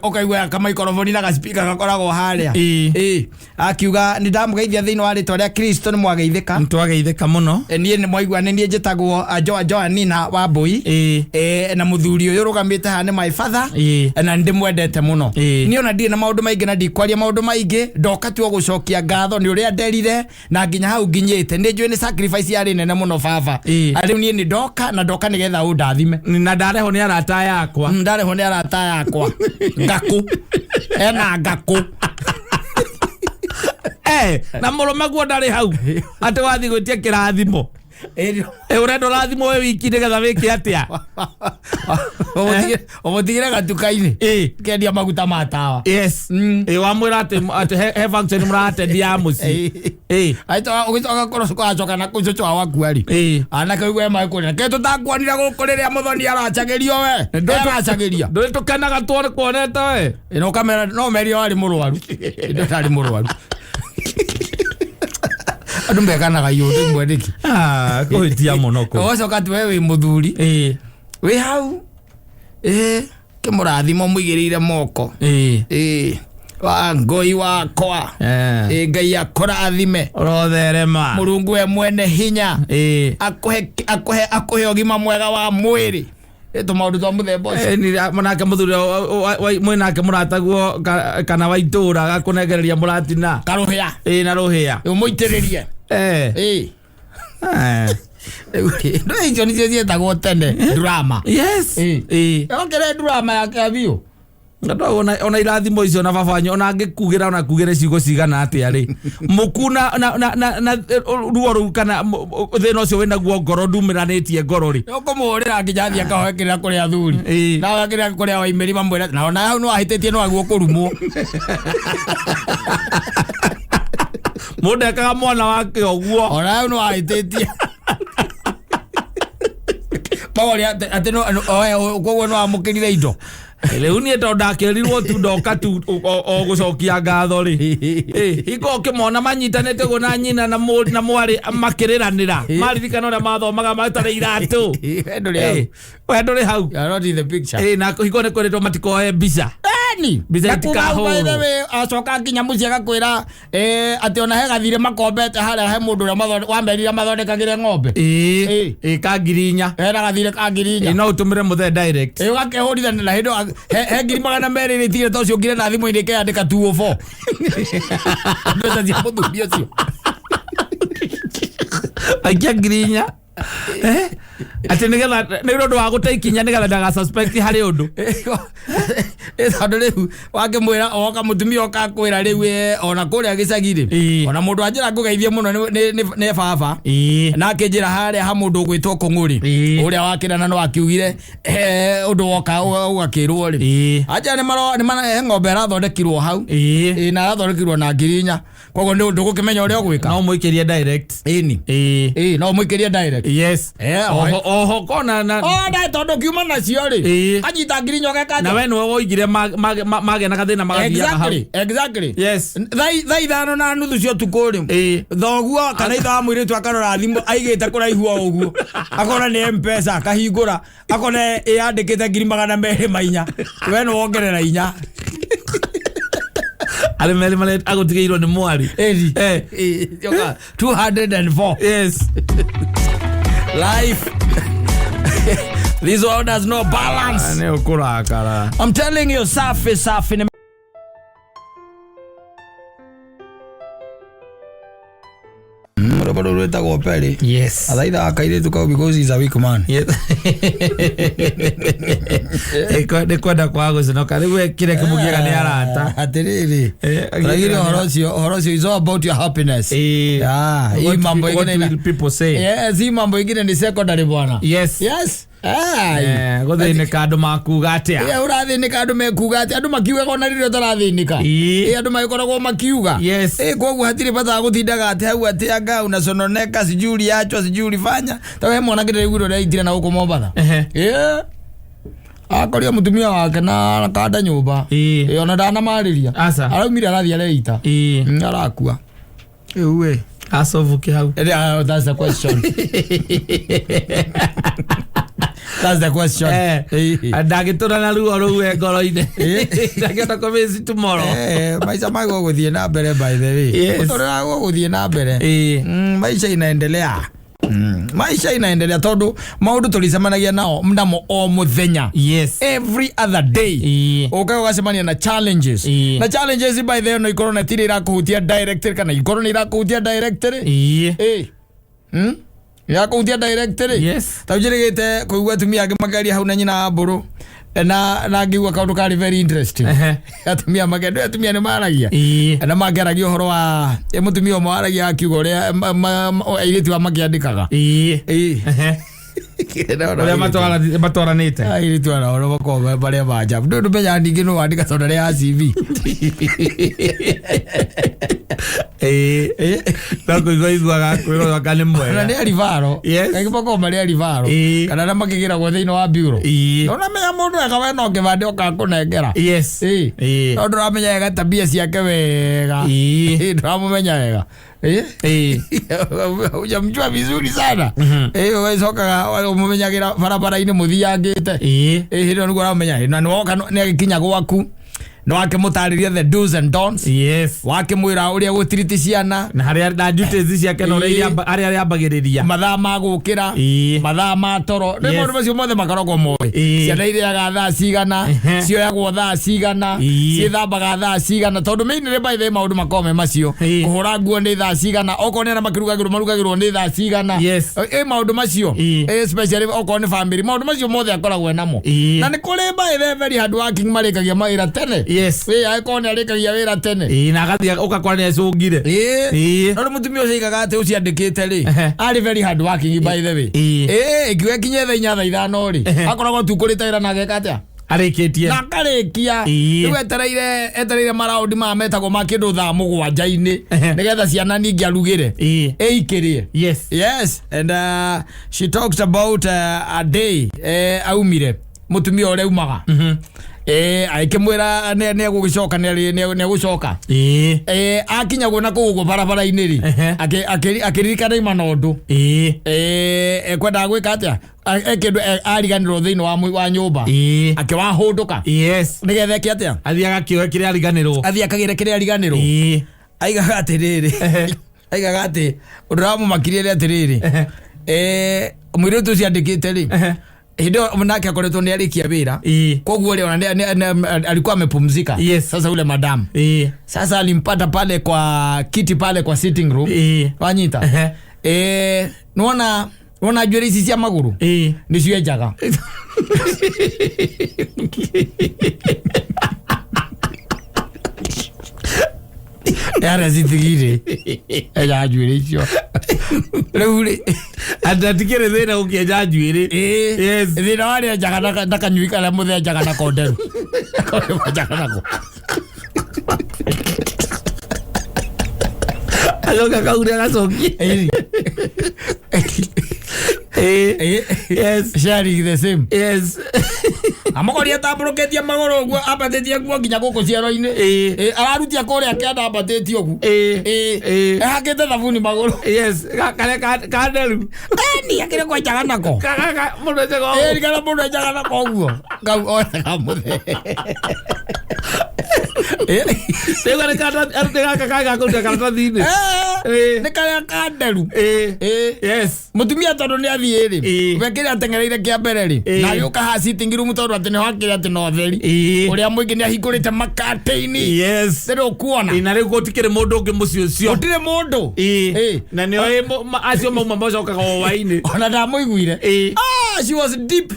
Ũkaigua kamaikoroboni na gaspika gakoragwo harĩa. Akiuga nĩ ndamũgeithia thĩinĩ wa rĩtwa rĩa Kristo, nĩ mwageithĩka. Nĩ twageithĩka mũno. Niĩ nĩ mwaigua nĩ niĩ njĩtagwo Joanina Wambui. Na mũthuri ũyũ ũrũgamĩte haha nĩ my father. Na nĩ ndĩmwendete mũno. Niĩ ona ndirĩ na maũndũ maingĩ na ndikwaria maũndũ maingĩ, ndoka tu o gũcokia ngatho nĩ ũrĩa nderire na nginya hau nginyĩte. Nĩ njũĩ nĩ sacrifice yarĩ nene mũno baba. Rĩu niĩ nĩ ndoka na ndoka nĩgetha ũndathime. Na ndarehwo nĩ arata yakwa. Ndarehwo nĩ arata yakwa. Ngakũ. Ena ngakũ. Na mũrũme guo ndarĩ hau. Atĩ wathiĩ gwĩtia kĩrathimo. Ũrenda ũrathimwo we wiki nĩgetha wĩke atĩa? Ũmũtigĩre gatuka-inĩ. Kendia maguta ma tawa. Wamwĩra atĩ he function mũratendi ya mũciĩ. Aitũ ũgĩcoka kũrwo ũgacoka na kũu cũcũ wa wakua rĩ. Anake ũigue maĩ kũrĩa. Kĩ tũtakuonire gũkũ rĩrĩa mũthoni aracagĩrio we? Aracagĩria. Ndũrĩ tũkenaga tuone kuonete we? No kamera no merio arĩ mũrwaru. Ndarĩ mũrwaru. Andũ mekanaga iũndũ imwe nĩkĩ? Kũhĩtia mũno kũu. Ũgacoka atĩ we wĩ mũthuri. Wĩ hau. Kĩmũrathimo mũigĩrĩire moko. Wa ngoi wakwa. Ngai akũrathime. Ũrotherema. Mũrungu we mwene hinya. Akũhe ũgima mwega wa mwĩrĩ. Tũmaũndũ twa mũthemba ũcio. Nake mũthuri mwĩnake mũrataguo kana wa itũũra agakũnengereria mũratina. Karũhĩa. Na rũhĩa. Ũmũitĩrĩrie. Ndũ icio nĩcio ciĩtagwo tene drama. Yokere drama yake biũ. Andũ ona irathimo icio na baba wanyu ona angĩkugĩra ona kugĩre ciugo cigana atĩa rĩ, mũku na ruo rũu kana thĩna ũcio wĩnaguo ngoro ndumĩranĩtie ngoro rĩ. Ũkũmũhũrĩra nginya athiĩ akahoe kĩrĩra kũrĩ athuri. Na ahoe kĩrĩra kũrĩ waimĩri mamwĩre, na ona hau nĩwahĩtĩtie nĩwaguo kũrumwo. Mũndũ ekaga mwana wake ũguo. Ona hau nĩwahĩtĩtie. Magoria atĩ no, oe, koguo nĩwamũkĩrire indo. Rĩu niĩ tondũ ndakĩrirwo tu ndoka tu o gũcokia ngatho rĩ. Hingo ũkĩmona manyitanĩte ũguo na nyina na na mwarĩ makĩrĩranĩra, maririkana ũrĩa mathomaga matarĩ iratũ. We ndũrĩ hau. We ndũrĩ hau. You are not in the picture. Na hingo nĩ kwĩrĩtwo matikoe mbica. Eni. Mbica Na kuma hau, by the itikahũrwo. way, acoka nginya mũciĩ agakwĩra atĩ ona he gathirĩ makombete harĩa he mũndũ ũrĩa wamerire mathondekagĩre ng'ombe. Ĩĩ, ka 4,000. Hena gathirĩ ka 4,000. No ũtũmĩre mũthee direct. Ũgakĩhũrithania na hĩndĩ he 200,000 itigire ta ũcio ngire na thimũ-inĩ ĩkeyandĩka 204. Mbeca cia mũthuri ũcio. Aikia 4,000. Atĩ nĩgetha nĩ ũndũ wa gũte ikinya nĩgetha ndaga suspect harĩ ũndũ. Tondũ rĩu wakĩmwĩra oka mũtumia oka akwĩra rĩu ona kũrĩa gĩcagi rĩ, ona mũndũ anjĩra ngũgeithie mũno nĩ baba. Na akĩnjĩra harĩa ha mũndũ ũgwĩtwo Kũng'ũrĩ, ũrĩa wakĩrana no akiugire ũndũ woka ũgakĩrwo rĩ. Anjĩra he ng'ombe ĩrathondekirwo hau. Na arathondekirwo na 4,000. Koguo nĩ ũndũ ũgũkĩmenya ũrĩa ũgwĩka. No mũikĩrie direct. Ĩni. No mũikĩrie direct. Yes. Oho kona na Ona tondũ kiuma nacio rĩ. Anyita 4,000 ũgeka Na atĩa? we nĩwe woigire magĩa na gathĩna magathiaga hau. Exactly, exactly. Yes. Thaa 5:30 cia ũtukũ rĩ. Thoguo kana ithe wa mũirĩtu akarora thimũ aigĩte kũraihu o ũguo. Akona nĩ M-Pesa akahingũra, akona ĩyandĩkĩte 204,000. We nĩ wongerera inya. Arĩ merĩ marĩa agũtigĩirwo nĩ mwarĩ. Ĩni. Joka, 204. Yes. Life. This world has no balance. Nĩ ũkũrakara. I'm telling you, safi safi. Rwĩmbo rũu rwĩtagwo Perry. Yes. Athaitha kairĩtu kau because he's a weak man. Yes. Nĩ kwenda kwaga gũconoka rĩu we kĩrĩa kĩmũgiaga nĩ arata. Atĩrĩrĩ. Tũraigire ũhoro ũcio is all about your happiness. Hii mambo What ingine will people say? Yes, hii mambo ingine ni secondary bwana. Yes. Yes. Ai. Gũthĩnĩka andũ makuga atĩa? Ũrathĩnĩka andũ mekuga atĩa? Andũ makiugaga ona rĩrĩa ũtarathĩnĩka. Andũ magĩkoragwo makiuga. Yes. Koguo hatirĩ bata wa gũtindaga atĩ hau atĩ anga unasononeka sijui uliachwa sijui ulifanya. Ta we mwanake ndĩraiguire ũrĩa aitire na gũkũ Mombatha. Akoria mũtumia wake na kanda nyũmba. Ona ndanamarĩria. Aca. Araumire arathiĩ areita. Arakua. Rĩu ĩ. Acobuke hau. That's the question. That's the question. Ndagĩtũra na ruo rũu e ngoro-inĩ. Ndangĩhota kũmiss tomorrow. Maisha mago gũthiĩ na mbere by the way. Yes. Mũtũrĩre wago gũthiĩ na mbere. Maisha inaendelea. Maisha inaendelea tondũ maũndũ tũrĩcemanagia nao namo o mũthenya. Yes. Every other day. Ũkaga ũgacemania na challenges. Na challenges by the way no ikorwo na tirĩ irakũhutia directly kana ikorwo nĩ irakũhutia directly. Irakũhutia directly. Yes. Ta njĩrĩgĩte kũigua atumia angĩ makĩaria hau na nyina wa mbũrũ. Na ngĩigua kaũndũ karĩ very interesting. Atumia makĩenda atumia nĩ maragia. Na makĩaragia ũhoro wa mũtumia ũmwe waragia akiuga ũrĩa airĩtu a makĩandĩkaga. Ũrĩa matwaranĩte. Airĩtu ara ũrĩa makoragwo marĩa ma ajabu. Ndũĩ ndũmenyaga ningĩ nũ wandĩka tondũ arĩa a CV. No kũigua iguaga kwĩrwo anga nĩ mwega. Ona nĩ aribaro. Yes. Kaingĩ makoragwo marĩ aribaro. Kana arĩa makĩgĩragwo thĩinĩ wa bureau. Ũramenya mũndũ wega we no kĩbandĩ oka kũnengera. Yes. No ndũramenya wega tabia ciake wega. Ndũramũmenya wega. Hujamjua vizuri sana. Ũgĩcokaga ũmũmenyagĩra barabara-inĩ mũthiangĩte. Hĩndĩ ĩyo nĩguo ũramũmenya. Na nĩwoka nĩagĩkinya gwaku. Nĩ wakĩmũtarĩria the do's and don'ts. Yes. Wakĩmwĩra ũrĩa gũtiriti ciana. Na harĩa na duties ciake na ũrĩa harĩa arĩambagĩrĩria. Mathaa ma gũkĩra. Mathaa ma toro. Nĩ maũndũ macio mothe makoragwo moĩ. Ciana irĩaga thaa cigana, cioyagwo thaa cigana, ciĩthambaga thaa cigana. Tondũ mainly by the way maũndũ makoragwo me macio. Kũhũra nguo nĩ thaa cigana, okorwo nĩ arĩa makĩrugagĩrwo marugagĩrwo nĩ thaa cigana. Yes. Maũndũ macio. Especially okorwo nĩ family, maũndũ macio mothe akoragwo namo. Na nĩ kũrĩ by the way very hard working marĩkagia mawĩra tene. Yes. Angĩkorwo nĩ arĩkagia wĩra tene. Na agathiĩ ũgakora nĩ acũngire. No rĩu mũtumia ũcio aigaga atĩ ũcio andĩkĩte rĩ, arĩ very hard working by the way. Ĩkiuga ĩkinye thaa 4 thaa 5 rĩ, akoragwo tu kũrĩta wĩra na ageka atĩa? Arĩkĩtie. Na akarĩkia. Rĩu etereire maraundi maya metagwo ma kĩndũ thaa 7-inĩ, nĩgetha ciana ningĩ arugĩre. Ĩikĩrie. Yes. Yes, and she talks about a day aumire mũtumia ũrĩa aumaga. Agĩkĩmwĩra nĩ egũgĩcoka, nĩ egũcoka. Akinyagwo na kũu ũguo barabara-inĩ rĩ, akĩririkana ima na ũndũ. Ekwendaga gwĩka atĩa? Kĩndũ ariganĩrwo thĩinĩ wa nyũmba. Akĩwahũndũka. Nĩgetha eke atĩa? Athiaga kĩoe kĩrĩa ariganĩrwo. Athiĩ akagĩre kĩrĩa ariganĩrwo. Aigaga atĩrĩrĩ, aigaga atĩ ũndũ ũramũmakirie nĩ atĩrĩrĩ, mũirĩtu ũcio andĩkĩte rĩ, hĩndĩ ĩyo nake akoretwo nĩ arĩkia wĩra. Koguo rĩ, ona alikuwa amepumzika. Sasa ule madam sasa alimpata pale kwa kiti pale kwa sitting room. Wanyita? Nĩwona nĩwona njuĩrĩ ici cia magũrũ nĩcio enjaga. Yara citigire enjaga njuĩrĩ icio rĩu rĩ. Atĩ atikĩrĩ thĩna gũkĩenja njuĩrĩ. Yes. Thĩna warĩ enjaga na kanyui karĩa mũthenjaga nako nderu. Enjaga nako. Acoka kaure agacokia. Yes. Sharing the same. Amokoria tambũrũkĩtie magũrũ ũguo, ambatĩtie nguo nginya gũkũ ciero-inĩ. Ararutia kũrĩa kĩanda ambatĩtie ũguo. Ehakĩte thabuni magũrũ. Yes. Karĩa kanderu. Eni akĩrĩ kwenjaga nako. Mũndũ enjaga ũũ. Kana mũndũ enjaga nako ũguo kau oyaga mũthee. Rĩu nĩ gaka kaga kũruta karatathi-inĩ. Nĩ karĩa kanderu. Mũtumia tondũ nĩ athiĩ rĩ, we kĩrĩa ateng'ereire kĩa mbere rĩ, na agĩũka haha sitting room tondũ atĩ nĩho akĩrĩ atĩ na ũtheri ũrĩa mũingĩ, nĩ ahingũrĩte makatĩini. Rĩrĩ ũkuona. Na rĩu gũtikĩrĩ mũndũ ũngĩ mũciĩ ũcio. Gũtirĩ mũndũ. Na nĩoĩ acio mauma macokaga o hwaĩ-inĩ. Ona ndamũiguire. Ah, she was deep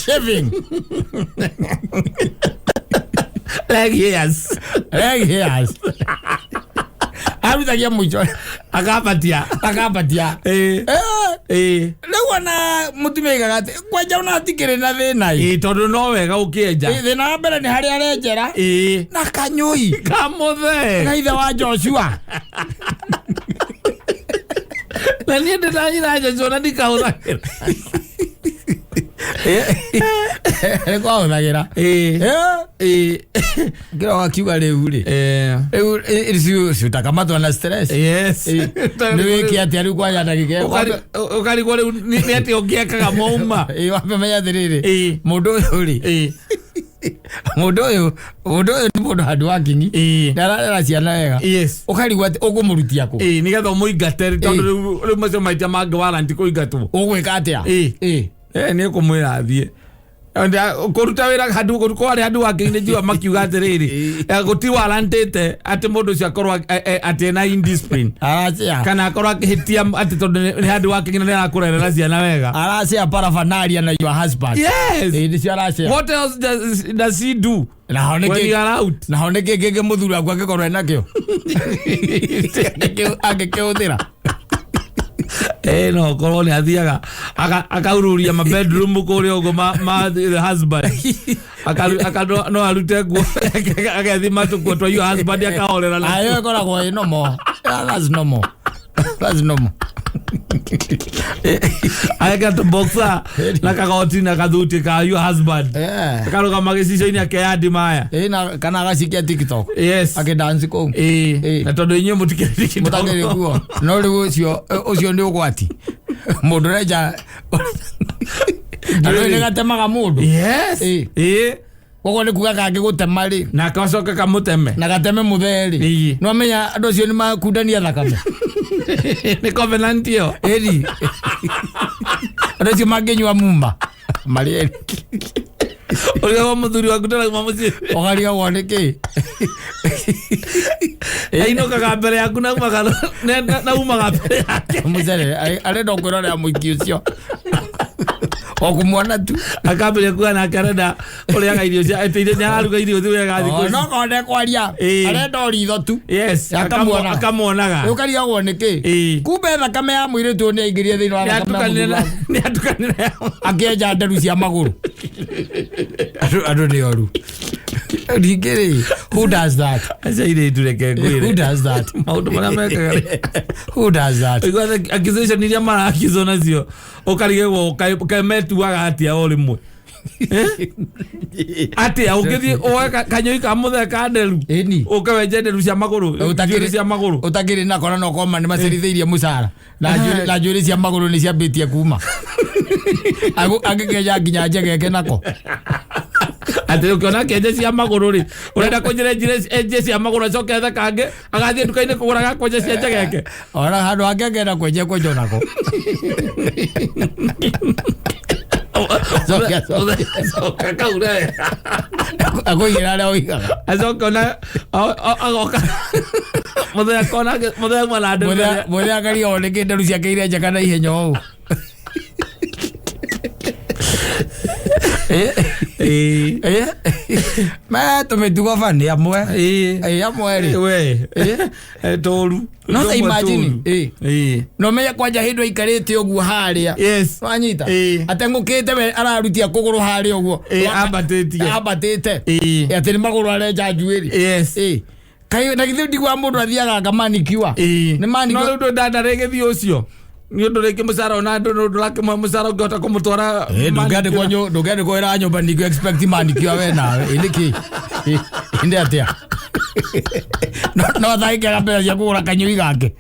shaving. Leg hairs. Leg hairs arutagia mũico. Akambatia. Akambatia. Rĩu ona mũtumia aigaga atĩ kwenja ona hatikĩrĩ na thĩna ĩ. Tondũ no wega ũkĩenja. Thĩna wa mbere nĩ harĩa arenjera na kanyũi kamũthee na ithe wa Joshua. Na niĩ ndĩranyira Joshua na ndikahũthagĩra. Nĩ kwahũthagĩra. Kĩro akiuga rĩu rĩ, rĩu ciutakamatwo na stress. Nĩ wĩke atĩa rĩu kwanja ndagĩka ĩyo? Ũkarigwo rĩu nĩ atĩa ũngĩekaga mauma. Wambe menya atĩrĩrĩ, mũndũ ũyũ rĩ, mũndũ ũyũ nĩ mũndũ hard working, nĩ ararera ciana wega. Ũkarigwo atĩ ũkũmũrutia kũ? Nĩgetha ũmũingate tondũ rĩu macio maita mangĩ warranty kũingatwo. Ũgwĩka atĩa? Nĩ ũkũmwĩra athiĩ kũruta wĩra handũ kwarĩ handũ wangĩ njua makiuga atĩrĩrĩ, gũti warrantĩte atĩ mũndũ ũcio akorwo atĩ ena indiscipline Aracea kana akorwo akĩhĩtia atĩ tondũ nĩ handũ wake na nĩ arakũrerera ciana wega. Aracea paraphernalia na your husband. Nĩcio aracea. What else does he do Naho nĩ when you are out? Naho nĩ kĩ kĩngĩ mũthuri waku angĩkorwo enakĩo angĩkĩhũthĩra? No korwo nĩ athiaga akaururia ma bedroom kũrĩa ũguo ma the husband. No arute nguo agethima tũkuo twa your husband akahorera na Ayo ĩkoragwo ĩ normal. Yeah, that's normal, that's normal. Agekĩra tũboxer na kagoti na kathuti ka your husband. Akarũgama gĩcicio-inĩ akeyandi maya. Na kana agacikia TikTok. Akĩdance kũu. Na tondũ inyuĩ mũtikĩrĩ Mũtakĩrĩ kuo no rĩu ũcio nĩ ũgwati mũndũ ũrenja andũ nĩ gatemaga mũndũ. Koguo nĩ kuga kangĩgũtema rĩ, Na akacoka kamũteme. Na gateme mũthee rĩ, nĩ wamenya andũ acio nĩ makundania thakame. Nĩ covenant ĩyo. Ĩri andũ acio mangĩnyua muma marĩ erĩ. Ũrĩa wa mũthuri waku ndarauma mũciĩ. Ũkarigagwo nĩ kĩ. Ainũkaga mbere yaku na umaga na umaga mbere yake. Mũcere arenda kwĩrorera mũiki ũcio o kũmuona tu. Akambĩrĩria kuga nake arenda ũrĩaga irio cia atĩ nĩ araruga irio wega thikũ ici. No korwo ndekwaria, arenda o ritho tu. Akamuona. Akamuonaga. Ũkarigagwo nĩ kĩ. Kumbe thakame ya mũirĩtu ũyũ nĩ aingĩrie thĩinĩ wa thakame ya mũthuri waku. Nĩ atukanire. Akĩenja nderu cia magũrũ. Andũ nĩ oru ningĩ rĩ, who does that? Acio airĩtu reke Who ngwĩre does that? Maũndũ marĩa mekaga rĩ. Who does that? Ũiguaga accusation iria marakizwo nacio ũkarigagwo kaĩ metuaga atĩa o rĩmwe. Atia ũngĩthiĩ oe kanyoi ka mũthee ka nderu Ĩni. ũke wenje nderu cia magũrũ, njuĩrĩ cia magũrũ. Ũtakĩrĩ nako na nokoma nĩ macerithĩirie mũcara na na njuĩrĩ cia magũrũ nĩ ciambĩtie kuma. Angĩkenja nginya njegeke nako. Atĩ ũkĩona kĩenje cia magũrũ rĩ, ũrenda kũnjĩra enje cia magũrũ acoke ethe kangĩ agathiĩ nduka-inĩ kũgũra gakwenja cia njegeke? Ona handũ hangĩ angĩenda kwenja kwenja nako. Acoke, acoke. Acoka kaure. Akũigĩra harĩa ũigaga. Acoka ona agoka mũthenya kona mũthenya uma na nderu. Mũthenya akaria o nĩkĩ nderu ciake irenjeka na ihenya ũũ. Me tũmĩtugo bani amwe. Amwe rĩ. We tũru. No ta imagine, Ĩĩ. No menye kwanja hĩndĩ aikarĩte ũguo harĩa. Yes. Wanyita? Ĩĩ. Ateng'ũkĩte we ararutia kũgũrũ harĩa ũguo. Ĩĩ, ambatĩtie. Ambatĩte. Ĩĩ. Atĩ nĩ magũrũ arenja njuĩrĩ. Yes. Ĩĩ. Kaĩ na githĩ ndigua mũndũ athiaga anga manicure. Ĩĩ. Nĩ No manicure. rĩu ndũ ndandarĩgĩthiĩ ũcio nĩ ũndũ rĩngĩ mũcara ona andũ nĩ ũndũ ũrakĩmũhe mũcara ũngĩhota kũmũtwara. Ndũngĩandĩkwo ndũngĩandĩkwo wĩra wa nyũmba ningĩ expect manicure we nawe. Ĩ nĩkĩ? Ĩ nĩ atĩa? No athangĩra mbeca cia kũgũra kanyui gake.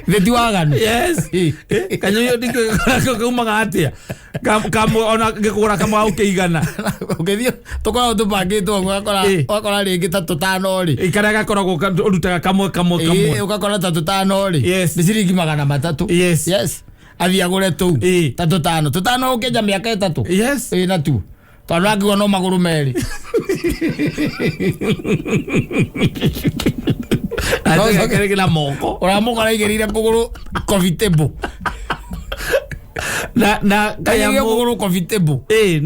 Githĩ ti waganu? Yes. Ĩ. Kanyoi ndikĩ kaumaga atĩa? Kamwe ona ngĩkũgũra kamwe ga gũkĩigana. Ũngĩthiĩ tũkoragwo tũbangĩtwo ũguo ũgakora ũgakora rĩngĩ ta tũtano rĩ. Karĩa gakoragwo ũrutaga kamwe kamwe kamwe. Ũgakora ta tũtano rĩ. Yes. Nĩ ciringi 300. Yes. Yes. Athiĩ agũre tũu. Ta tũtano. Tũtano ũkĩenja mĩaka 3. Yes. Ĩ na tu. Tondũ angĩgwo no magũrũ merĩ. Ategekereke na moko. Ũramũkora aigĩrĩire kũgũrũ coffee table. Na Aigĩrĩire kanyamũ. kũgũrũ coffee table. Ĩ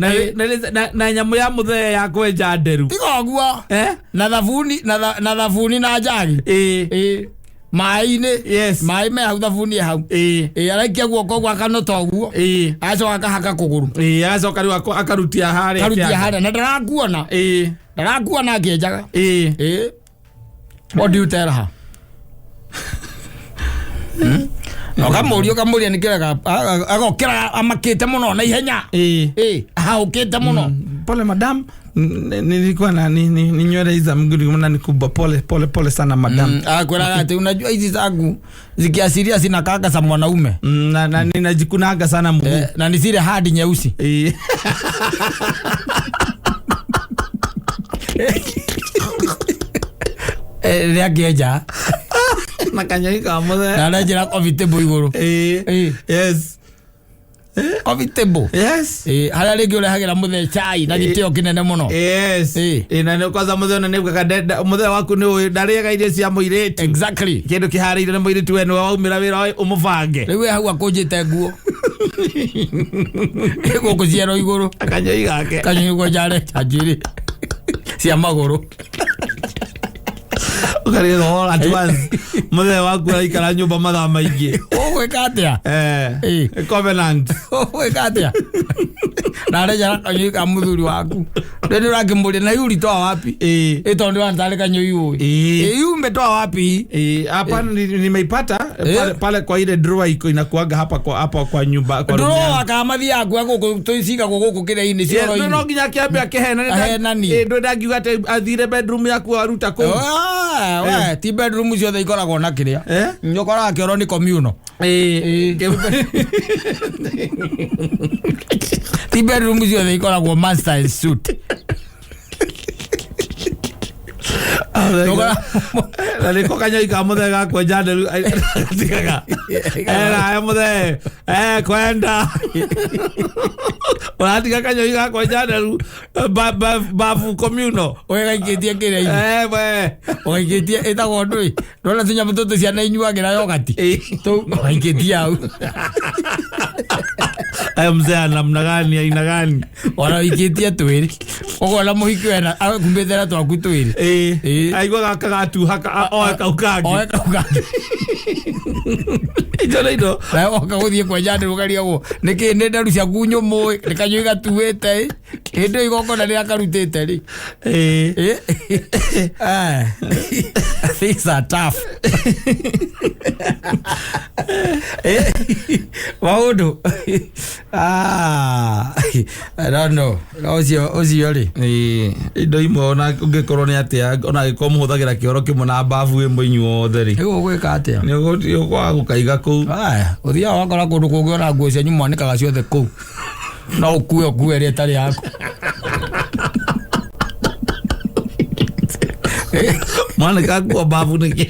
na nyamũ ya mũthee ya kwenja nderu. Tiga ũguo. Eh? Na thabuni na thabuni na njagi. Ĩ. Ĩ. Maĩ-inĩ. Yes. Maĩ me hau thabuni ĩ hau. Ĩ. Ĩ araikia guoko ũguo akanota ũguo. Ĩ. Agacoka akahaka kũgũrũ. Ĩ agacoka rĩu akarutia harĩa. Karutia harĩa na ndarakuona. Ĩ. Ndarakuona akĩenjaga. Ĩ. Ĩ. What do you tell her? Na ũkamũria ũkamũria nĩkĩrega agokĩra amakĩte mũno na ihenya. Ĩ. Ĩ ahũkĩte mũno. Pole madam, nilikuwa na ni nywele hizi za mguu na ni kubwa. Pole pole pole sana madam. Akwĩraga atĩ unajua hizi zangu zikiashiria zinakaga za mwanaume. Na ninajikunaga sana mguu. Na ni zile hadi nyeusi. Ĩ. Rĩrĩa akĩenja Na kanyoi ka mũthee. na arenjera coffee table igũrũ. Ĩ. Ĩ. Yes. Coffee table. Yes. Ĩ harĩa rĩngĩ ũrehagĩra mũthee chai na gĩtĩo kĩnene mũno. Yes. Ĩ. Ĩ na nĩ kwanza mũthee ona nĩ ugaga mũthee waku nĩ ũĩ ndarĩaga irio cia mũirĩtu. Exactly. Kĩndũ kĩharĩirio nĩ mũirĩtu we nĩwe waumĩra wĩra ũmũbange. Rĩu we hau akũnjĩte nguo. Gũkũ ciero igũrũ. Kanyoi gake. Kanyoi kwenja arenja njuĩrĩ cia magũrũ. Ũkarĩrwo all at once. Mũthee waku araikara nyũmba mathaa maingĩ. Ũgwĩka atĩa? Eh. Covenant. Ũgwĩka atĩa? Na arenja kanyoi ka mũthuri waku. Rĩu nĩ ũrakĩmũria na ulitoa wapi? Ĩ. Ĩ tondũ ndĩrona tarĩ kanyoi ũĩ. Ĩ. Ĩ umetoa wapi? Hapa nimeipata pale kwa ile drawer iko inakuaga hapa kwa hapa kwa nyumba kwa room yangu. Drawer kana mathiaga kuoya gũkũ tũcigagwo gũkũ kĩrĩa-inĩ cioro-inĩ. No nginya kĩambe akĩhenanie. Ahenanie. Ndũ ndangiuga atĩ athire bedroom yaku aruta kũu. We ti bedroom ciothe ikoragwo na kĩrĩa. Eh? Ũkoraga kĩoro nĩ communal. Ĩ. Ti bedroom ciothe ikoragwo master suite. Na nĩko kanyoi ka mũthee ga kwenja nderu gatigaga. Era mũthee kwenda. Ũratiga kanyoi ga kwenja nderu bafu communal. Ũgagaikĩtie kĩrĩa-inĩ. We. Ũgaikĩtie ĩtagwo ndũĩ. Ndona tũnyamũ tũtũ ciana inyuagĩra yogati. Tũu ũgaikĩtie hau. Aya mzee ana namna gani aina gani? Ona ũikĩtie twĩrĩ. Ũkona mũhiki wena akumbĩte na twaku twĩrĩ. Ĩ. Aigua gaka gatuha oe kau kangĩ. Oe kau kangĩ. Icio nĩ indo. Nawe woka gũthiĩ kwenja ndĩrũ ũkariagwo nĩkĩ nĩ nderu ciaku nyũmũ ĩ, nĩ kanyũi gatuĩte ĩ hĩndĩ ĩyo igongona rĩrĩa karutĩte rĩ. Ĩĩ. Eh. Things are tough. Eh, maũndũ. Ah, I don't know. No ũcio ũcio rĩ. Ĩĩ, indo imwe ona ũngĩkorwo nĩ atĩa, ona angĩkorwo mũhũthagĩra kĩoro kĩmwe na babu ĩmwe inyuothe rĩ, Rĩu ũgwĩka atĩa? nĩ ũkwaga gũkaiga kũu. Aya, ũthiaga wakora kũndũ kũngĩ ona nguo cianyu mwanĩkaga ciothe kũu. No ũkue ũkue ĩrĩa ĩtarĩ yaku. Mwanĩka nguo babu nĩkĩ?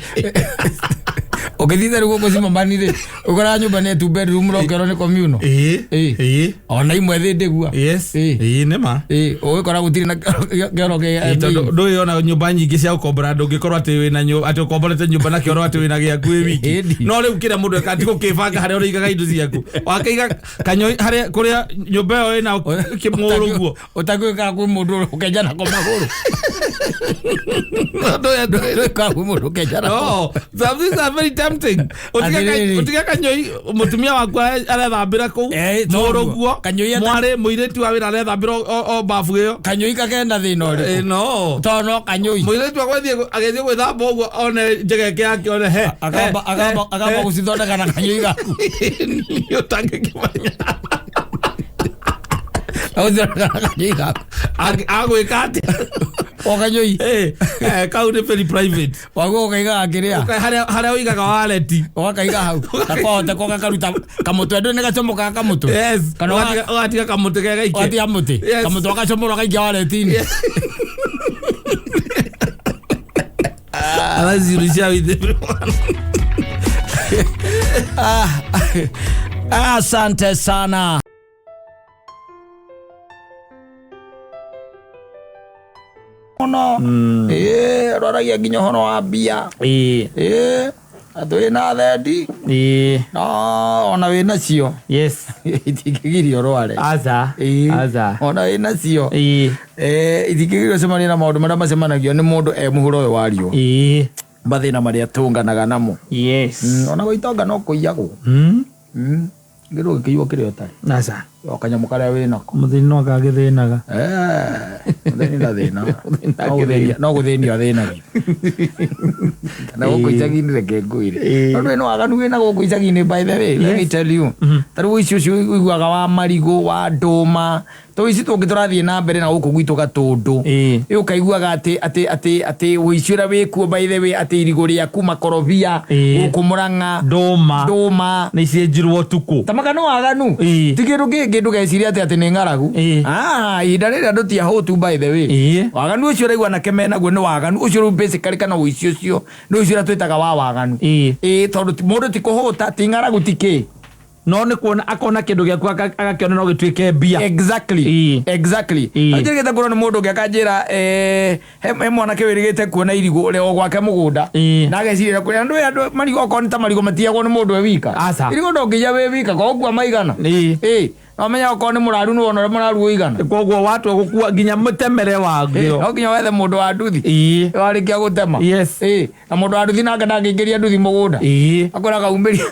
Ũngĩthiĩ rĩu gũkũ Cimamani rĩ, ũkoraga nyũmba nĩ two bedroom no ũkerwo nĩ communal. Ĩĩ. Ĩĩ. Ĩĩ. Ona imwe thĩ ndĩgua. Yes. Ĩĩ. Ĩĩ, nĩ ma. Ĩĩ, ũgĩkora gũtirĩ na kĩoro Ĩĩ, kĩ tondũ ndũĩ ona nyũmba nyingĩ cia gũkombora ndũngĩkorwo atĩ wĩna atĩ ũkomborete nyũmba na kĩoro atĩ wĩna gĩaku wĩ wiki. Ĩni. No rĩu kĩrĩa mũndũ ekaga ti gũkĩbanga harĩa ũrĩigaga indo ciaku, wakĩiga kanyoi harĩa kũrĩa nyũmba ĩyo ĩna kĩmũrũ guo. Ũtangĩũkaga kwĩ mũndũ ũkenja nako magũrũ. Ndũĩ atĩrĩrĩ. Ndũĩkaga kwĩ mũndũ ũkenja nako. No, some things are very tempting. Atĩrĩrĩ. Ũtiga kanyoi mũtumia waku arethambĩra kũu Eh, toguo. mũrũguo Kanyoi mwarĩ mũirĩtu wa wĩra arethambĩra o babu ĩyo. Kanyoi kakena thĩna Eh, ũrĩkũ? no. Tondũ no kanyoi. Mũirĩtu wakwa agĩthiĩ gwĩthamba ũguo one njegeke yake one he. Akamba akamba akamba gũcithondeka na kanyoi gaku. Nĩ ũtangĩkĩmenya. Agũcithondeka na kanyoi gaku. Agwĩka atĩa? O kanyoi. Eh, eh, kau nĩ very private. Waguo ũkaigaga kĩrĩa? Harĩa ũigaga wallet. Ũgakaiga hau. Gakohote ko gakaruta kamũtwe ndũĩ nĩ gacomokaga kamũtwe. Yes. Kana Ũgatiga kamũtĩ ke gaike. ũgatiga mũtĩ. Yes. Kamũtwe gacomora gaikia wallet-inĩ. Otherwise you share with everyone. Asante sana. Mũno. Ĩĩ, rwaragia nginya ũhoro wa mbia. Ĩĩ. Ĩĩ, atĩ wĩna thendi Ĩĩ. no ona wĩna cio Yes. itingĩgiria ũrware. Aza. Ĩĩ, Aza. ona wĩna cio Ĩĩ. Itingĩgiria ũcemanie na maũndũ marĩa macemanagio nĩ mũndũ e mũhuro ũyũ wa riũa, Ĩĩ. mathĩna marĩa tũnganaga namo. Yes. Ona gũitonga no kũiyagwo. Ngĩrwo gĩkĩiywo kĩrĩa ũtarĩ Aza. o kanyamũ karĩa wĩnako. Mũthĩni no agagĩthĩnaga. Mũthĩni ndathĩna. No gũthĩnio athĩnagio na gũkũ icagi-inĩ reke ngwĩre Ĩĩ. tondũ ĩno waganu wĩna gũkũ icagi-inĩ, by the way, let me tell you, ta rĩu ũici ũcio ũiguaga wa marigũ wa ndũma tũ ici tũngĩ tũrathiĩ na mbere na gũkũ gwitũ Gatũndũ. Ĩĩ. Ĩ ũkaiguaga atĩ atĩ atĩ atĩ ũici ũrĩa wĩkuo, by the way, atĩ irigũ rĩaku makorobia Ĩĩ. gũkũ Mũrang'a, Ndũma. ndũma. Nĩ cienjirwo ũtukũ. Tamaka nĩ waganu. Ĩĩ. Ti kĩndũ kĩngĩ ndũgecirie atĩ atĩ nĩ ng'aragu. Ĩĩ. Ah, ihinda rĩrĩ andũ ti ahũtu, by the way. Ĩĩ. Waganu ũcio ũraigua anake menaguo nĩ waganu ũcio rĩu basically, kana ũici ũcio nĩ ũici ũrĩa twĩtaga wa waganu. Ĩĩ. Ĩĩ, tondũ mũndũ ti kũhũta, ti ng'aragu, ti kĩ. No nĩ kuona akona kĩndũ gĩaku agakĩona no gĩtuĩke mbia. Exactly. Ĩĩ. Exactly. Ĩĩ. Njĩrĩgĩte kuona nĩ mũndũ ũngĩ akanjĩra he mwanake wĩrĩgĩte kuona irigũ rĩ o gwake mũgũnda Ĩĩ. na ageciria kũrĩa andũ andũ marigũ okorwo nĩ ta marigũ matiyagwo nĩ mũndũ e wika. Aca. Irigũ ndũngĩiya wĩ wika kogua maigana. Ĩĩ. Ĩĩ, no menya okorwo nĩ mũraru nĩ wona ũrĩa mũraru ũigana. Koguo watua gũkua nginya mũtemere waguo. No nginya wethe mũndũ wa nduthi. Ĩĩ. Warĩkia gũtema. Yes. Ĩĩ, na mũndũ wa nduthi nake ndangĩingĩria nduthi mũgũnda. Ĩĩ. Akwĩra kaumĩria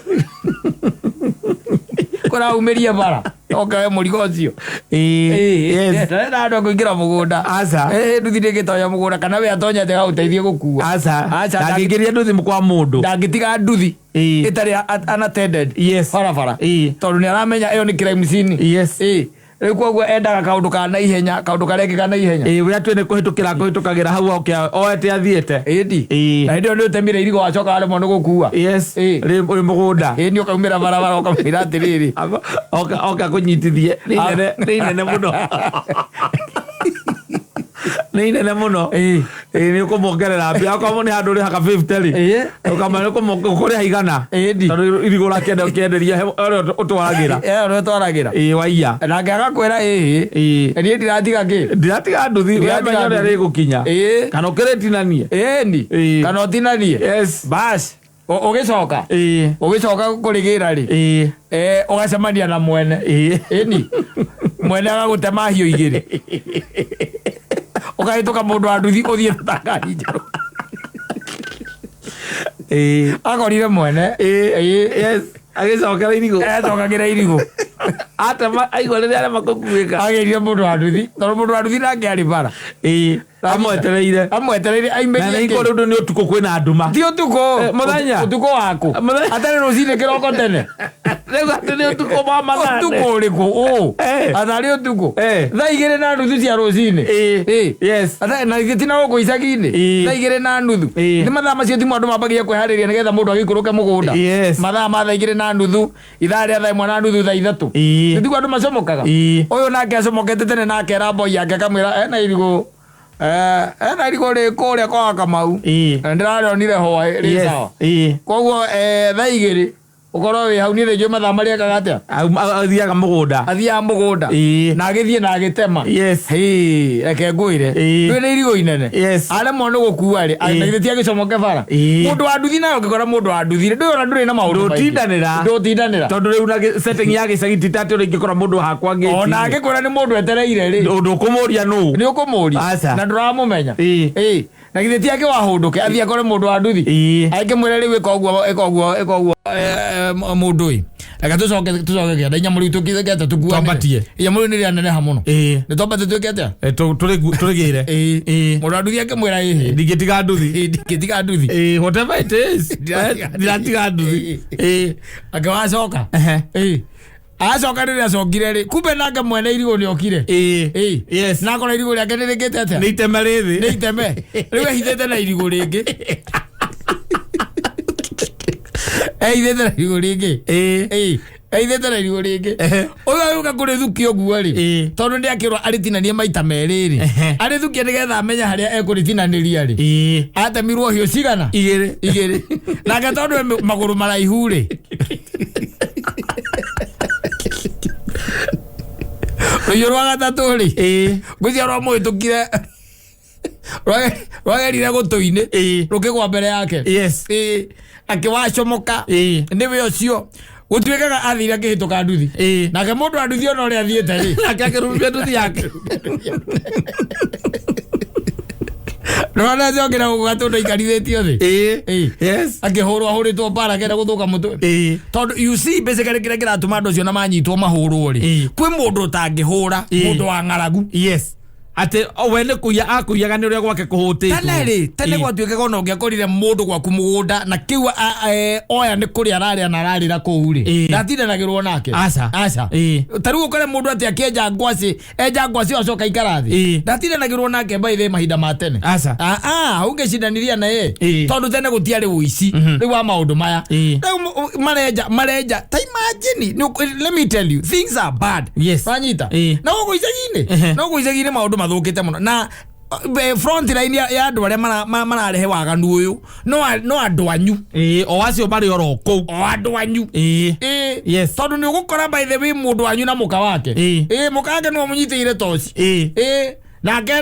kwĩra aumĩrie bara oke we mũrigo ũcio. Ĩĩ. Yes. Ndarenda andũ a kũingĩra mũgũnda. Aca. Ĩĩ, nduthi ndĩngĩtonya mũgũnda kana we atonyete gagũteithie gũkua. Aca. Aca. Ndangĩingĩria nduthi kwa mũndũ. Ndangĩtiga nduthi Ĩĩ. ĩtarĩ unattended Yes. barabara Ĩĩ. tondũ nĩ aramenya ĩyo nĩ crime scene. Yes. Ĩĩ, rĩu koguo endaga kaũndũ ka naihenya, kaũndũ karekĩka naihenya. Ĩĩ, we atue nĩ kũhĩtũkĩra kũhĩtũkagĩra hau oke oete athiĩte. Ĩndi Ĩĩ. na hĩndĩ ĩyo nĩ ũtemire irigũ wacoka waremwo nĩ gũkua. Yes. Ĩĩ. Rĩ mũgũnda. Ĩĩ, nĩ ũkaumĩra barabara ũkamwĩra atĩrĩrĩ. Oka kũnyitithie. Nĩ inene, nĩ inene mũno. Nĩ inene mũno. Ĩĩ. Ĩĩ, nĩ ũkũmuongerera mbia okorwo nĩ handũ ũrĩhaga 50 rĩ. Ĩĩ. Ũkamenya ũkũrĩha 100. Ĩndi. Tondũ irigũ ũrakĩenda ũkĩenderia he ũrĩa ũtwaragĩra. Ĩyo ũrĩa ũtwaragĩra. Ĩĩ, waiya. Nake agakwĩra ĩhĩ, Ĩĩ. niĩ ndĩratiga kĩ. Ndĩratiga nduthi. Ndĩratiga Wemenya ũrĩa nduthi. rĩgũkinya. Ĩĩ. Kana ũkĩrĩtinanie. Ĩni. Ĩĩ. Kana ũtinanie. Yes. Bas ũgĩcoka Ĩĩ. ũgĩcoka kũrĩgĩra rĩ, Ĩĩ. ũgacemania na mwene. Ĩĩ. Ĩni mwene agagũtema hiũ igĩrĩ ũkahĩtũka mũndũ wa nduthi ũthiĩ na ngari njerũ. Ĩĩ. Akorire mwene. Ĩĩ. Ĩĩ. Yes. Agĩcokera irigũ. Acokagĩra irigũ. Atema aigua rĩrĩa arema gũkuĩka. Ageria mũndũ wa nduthi, tondũ mũndũ wa nduthi nake arĩ bara. Ĩĩ. Amwetereire. Amwetereire Na aimĩrie nĩ kĩ? rĩu nĩ ũtukũ kwĩna nduma. Ti ũtukũ. Mũthenya. Ũtukũ waku. Mũthenya. Atarĩ rũcinĩ kĩroko tene. Rĩu atĩ nĩ ũtukũ wa mathaa. Ũtukũ ũrĩkũ? Ũ. Atharĩ ũtukũ. 2:30 cia rũcinĩ. Ĩĩ. Yes. Na ithuĩ ti na gũkũ icagi-inĩ. Ĩĩ. 2:30. Ĩĩ. Nĩ mathaa macio timo andũ mambagia kwĩharĩria nĩgetha mũndũ agĩikũrũke mũgũnda. Yes. Mathaa ma 2:30, ithaa rĩa 1:30, 3:00. Ĩĩ. Nĩtiguo andũ macomokaga. Ĩĩ. Ũyũ nake acomokete tene na akera boy yake akamwĩra ena irigũ ena irigũ rĩ kũrĩa kwa Kamau. Ĩĩ. Na ndĩrarĩonire hwaĩ rĩ Yes. sawa. Ĩĩ. Koguo 2:00 ũkorwo wĩ hau niĩ nĩnjũĩ mathaa marĩa ekaga atĩa. Athiaga mũgũnda. Athiaga mũgũnda. Ĩĩ. Na agĩthiĩ na agĩtema. Yes. Hĩ, reke ngwĩre. Ĩĩ. Ndũĩ nĩ irigũ inene. Yes. Aremwo nĩ gũkua rĩ, Ĩĩ. na githĩ ti agĩcomoke bara. Ĩĩ. Mũndũ wa nduthi nawe ũngĩkora mũndũ wa nduthi rĩ, ndũĩ ona ndũrĩ na maũndũ maingĩ. Ndũtindanĩra. Ndũtindanĩra. Tondũ rĩu na setting ya gĩcagi ti ta atĩ ũrĩa ingĩkora mũndũ hakwa ngĩti. Ona angĩkwĩra nĩ mũndũ etereire rĩ, Ũndũ ũkũmũria nũ. nĩ ũkũmũria. Aca. Na ndũramũmenya. Ĩĩ. Ĩĩ. Na githĩ ti ake wahũndũke athiĩ akore mũndũ wa nduthi. Ĩĩ. Angĩmwĩra rĩu ĩka ũguo ĩka ũguo ĩka ũguo mũndũ ĩ. Reke tũcoke tũcoke kĩanda inyamũ rĩu tũkĩte tũkuanĩre. Twambatie. Inyamũ rĩu nĩ rĩaneneha mũno. Ĩĩ. Nĩ twambate twĩke atĩa? Tũrĩgĩre. Ĩĩ. Ĩĩ. Mũndũ wa nduthi akĩmwĩra ĩhĩ. Ndingĩtiga nduthi. Ĩĩ, ndingĩtiga nduthi. Ĩĩ, whatever it is. Ndĩratiga nduthi. Ĩĩ. Akĩwacoka. Ehe. Ĩĩ. Acoka rĩrĩa acokire rĩ, kumbe nake mwene irigũ nĩ okire. Ĩĩ. Ĩĩ. Yes. Na akora irigũ rĩake nĩ rĩkĩte atĩa? Nĩ iteme rĩ thĩ. Nĩ iteme. Rĩu ehithĩte na irigũ rĩngĩ. Ehithĩte na irigũ rĩngĩ. Ĩĩ. Ĩĩ. Ehithĩte na irigũ rĩngĩ. Ehe. Ũyũ agĩũka kũrĩthukia ũguo rĩ. Ĩĩ. Tondũ nĩ akĩrwo arĩtinanie maita merĩ rĩ. Ehe. Arĩthukia nĩgetha amenye harĩa ekũrĩtinanĩria rĩ. Ĩĩ. Atemirwo hiũ cigana? Igĩrĩ. Igĩrĩ. Nake tondũ e magũrũ maraihu rĩ. Rũhiũ rwa gatatũ rĩ. Ĩĩ. Ngwĩciria rwamũhĩtũkire rwagerire gũtũ-inĩ Ĩĩ. rũkĩgwa mbere yake. Yes. Ĩĩ. Akĩwacomoka. Ĩĩ. Nĩwe ũcio gũtuĩkaga athire akĩhĩtũka nduthi. Ĩĩ. Nake mũndũ wa nduthi ona ũrĩa athiĩte rĩ. Nake akĩrumia nduthi yake. Nĩwona acokera gũkũ gatũndũ aikarithĩtio thĩ. Ĩĩ. Ĩĩ. Yes. Akĩhũrwo ahũrĩtwo mbara akenda gũthũka mũtwe. Ĩĩ. Tondũ you see basically kĩrĩa kĩratũma andũ acio na manyitwo mahũrwo rĩ. Ĩĩ. Kwĩ mũndũ ũtangĩhũra Ĩĩ. mũndũ wa ng'aragu. Yes. Atĩ we nĩ kũiya akũiyaga nĩ ũrĩa gwake kũhũtĩtwo. Tene rĩ, tene Ĩĩ. gwatuĩkaga ona ũngĩakorire mũndũ gwaku mũgũnda na kĩu oya nĩ kũrĩa ararĩa na ararĩra kũu rĩ, Ĩĩ. ndatindanagĩrwo nake. Aca. Aca. Ĩĩ. Ta rĩu ũkore mũndũ atĩ akĩenja ngwacĩ, enja ngwacĩ acoka aikara thĩ. Ĩĩ. Ndatindanagĩrwo nake by the way mahinda ma tene. Aca. Ah, ũngĩcindaniria naye. Ĩĩ. Tondũ tene gũtiarĩ ũici rĩu wa maũndũ maya. Ĩĩ. Rĩu marenja ta imagine, let me tell you, things are bad. Yes. Wanyita? Ĩĩ. Na gũkũ icagi-inĩ, Ehe. na gũkũ icagi-inĩ maũndũ mathũkĩte mũno na front line ya andũ arĩa mararehe waganu ũyũ no andũ anyu. Ĩĩ, o acio marĩ oro kũu. O andũ anyu. Ĩĩ. Ĩĩ. Yes. Tondũ nĩ ũgũkora by the way mũndũ wanyu na mũka wake. Ĩĩ. Ĩĩ, mũka wake nĩwe mũnyitĩire toci. Ĩĩ. Ĩĩ. Nake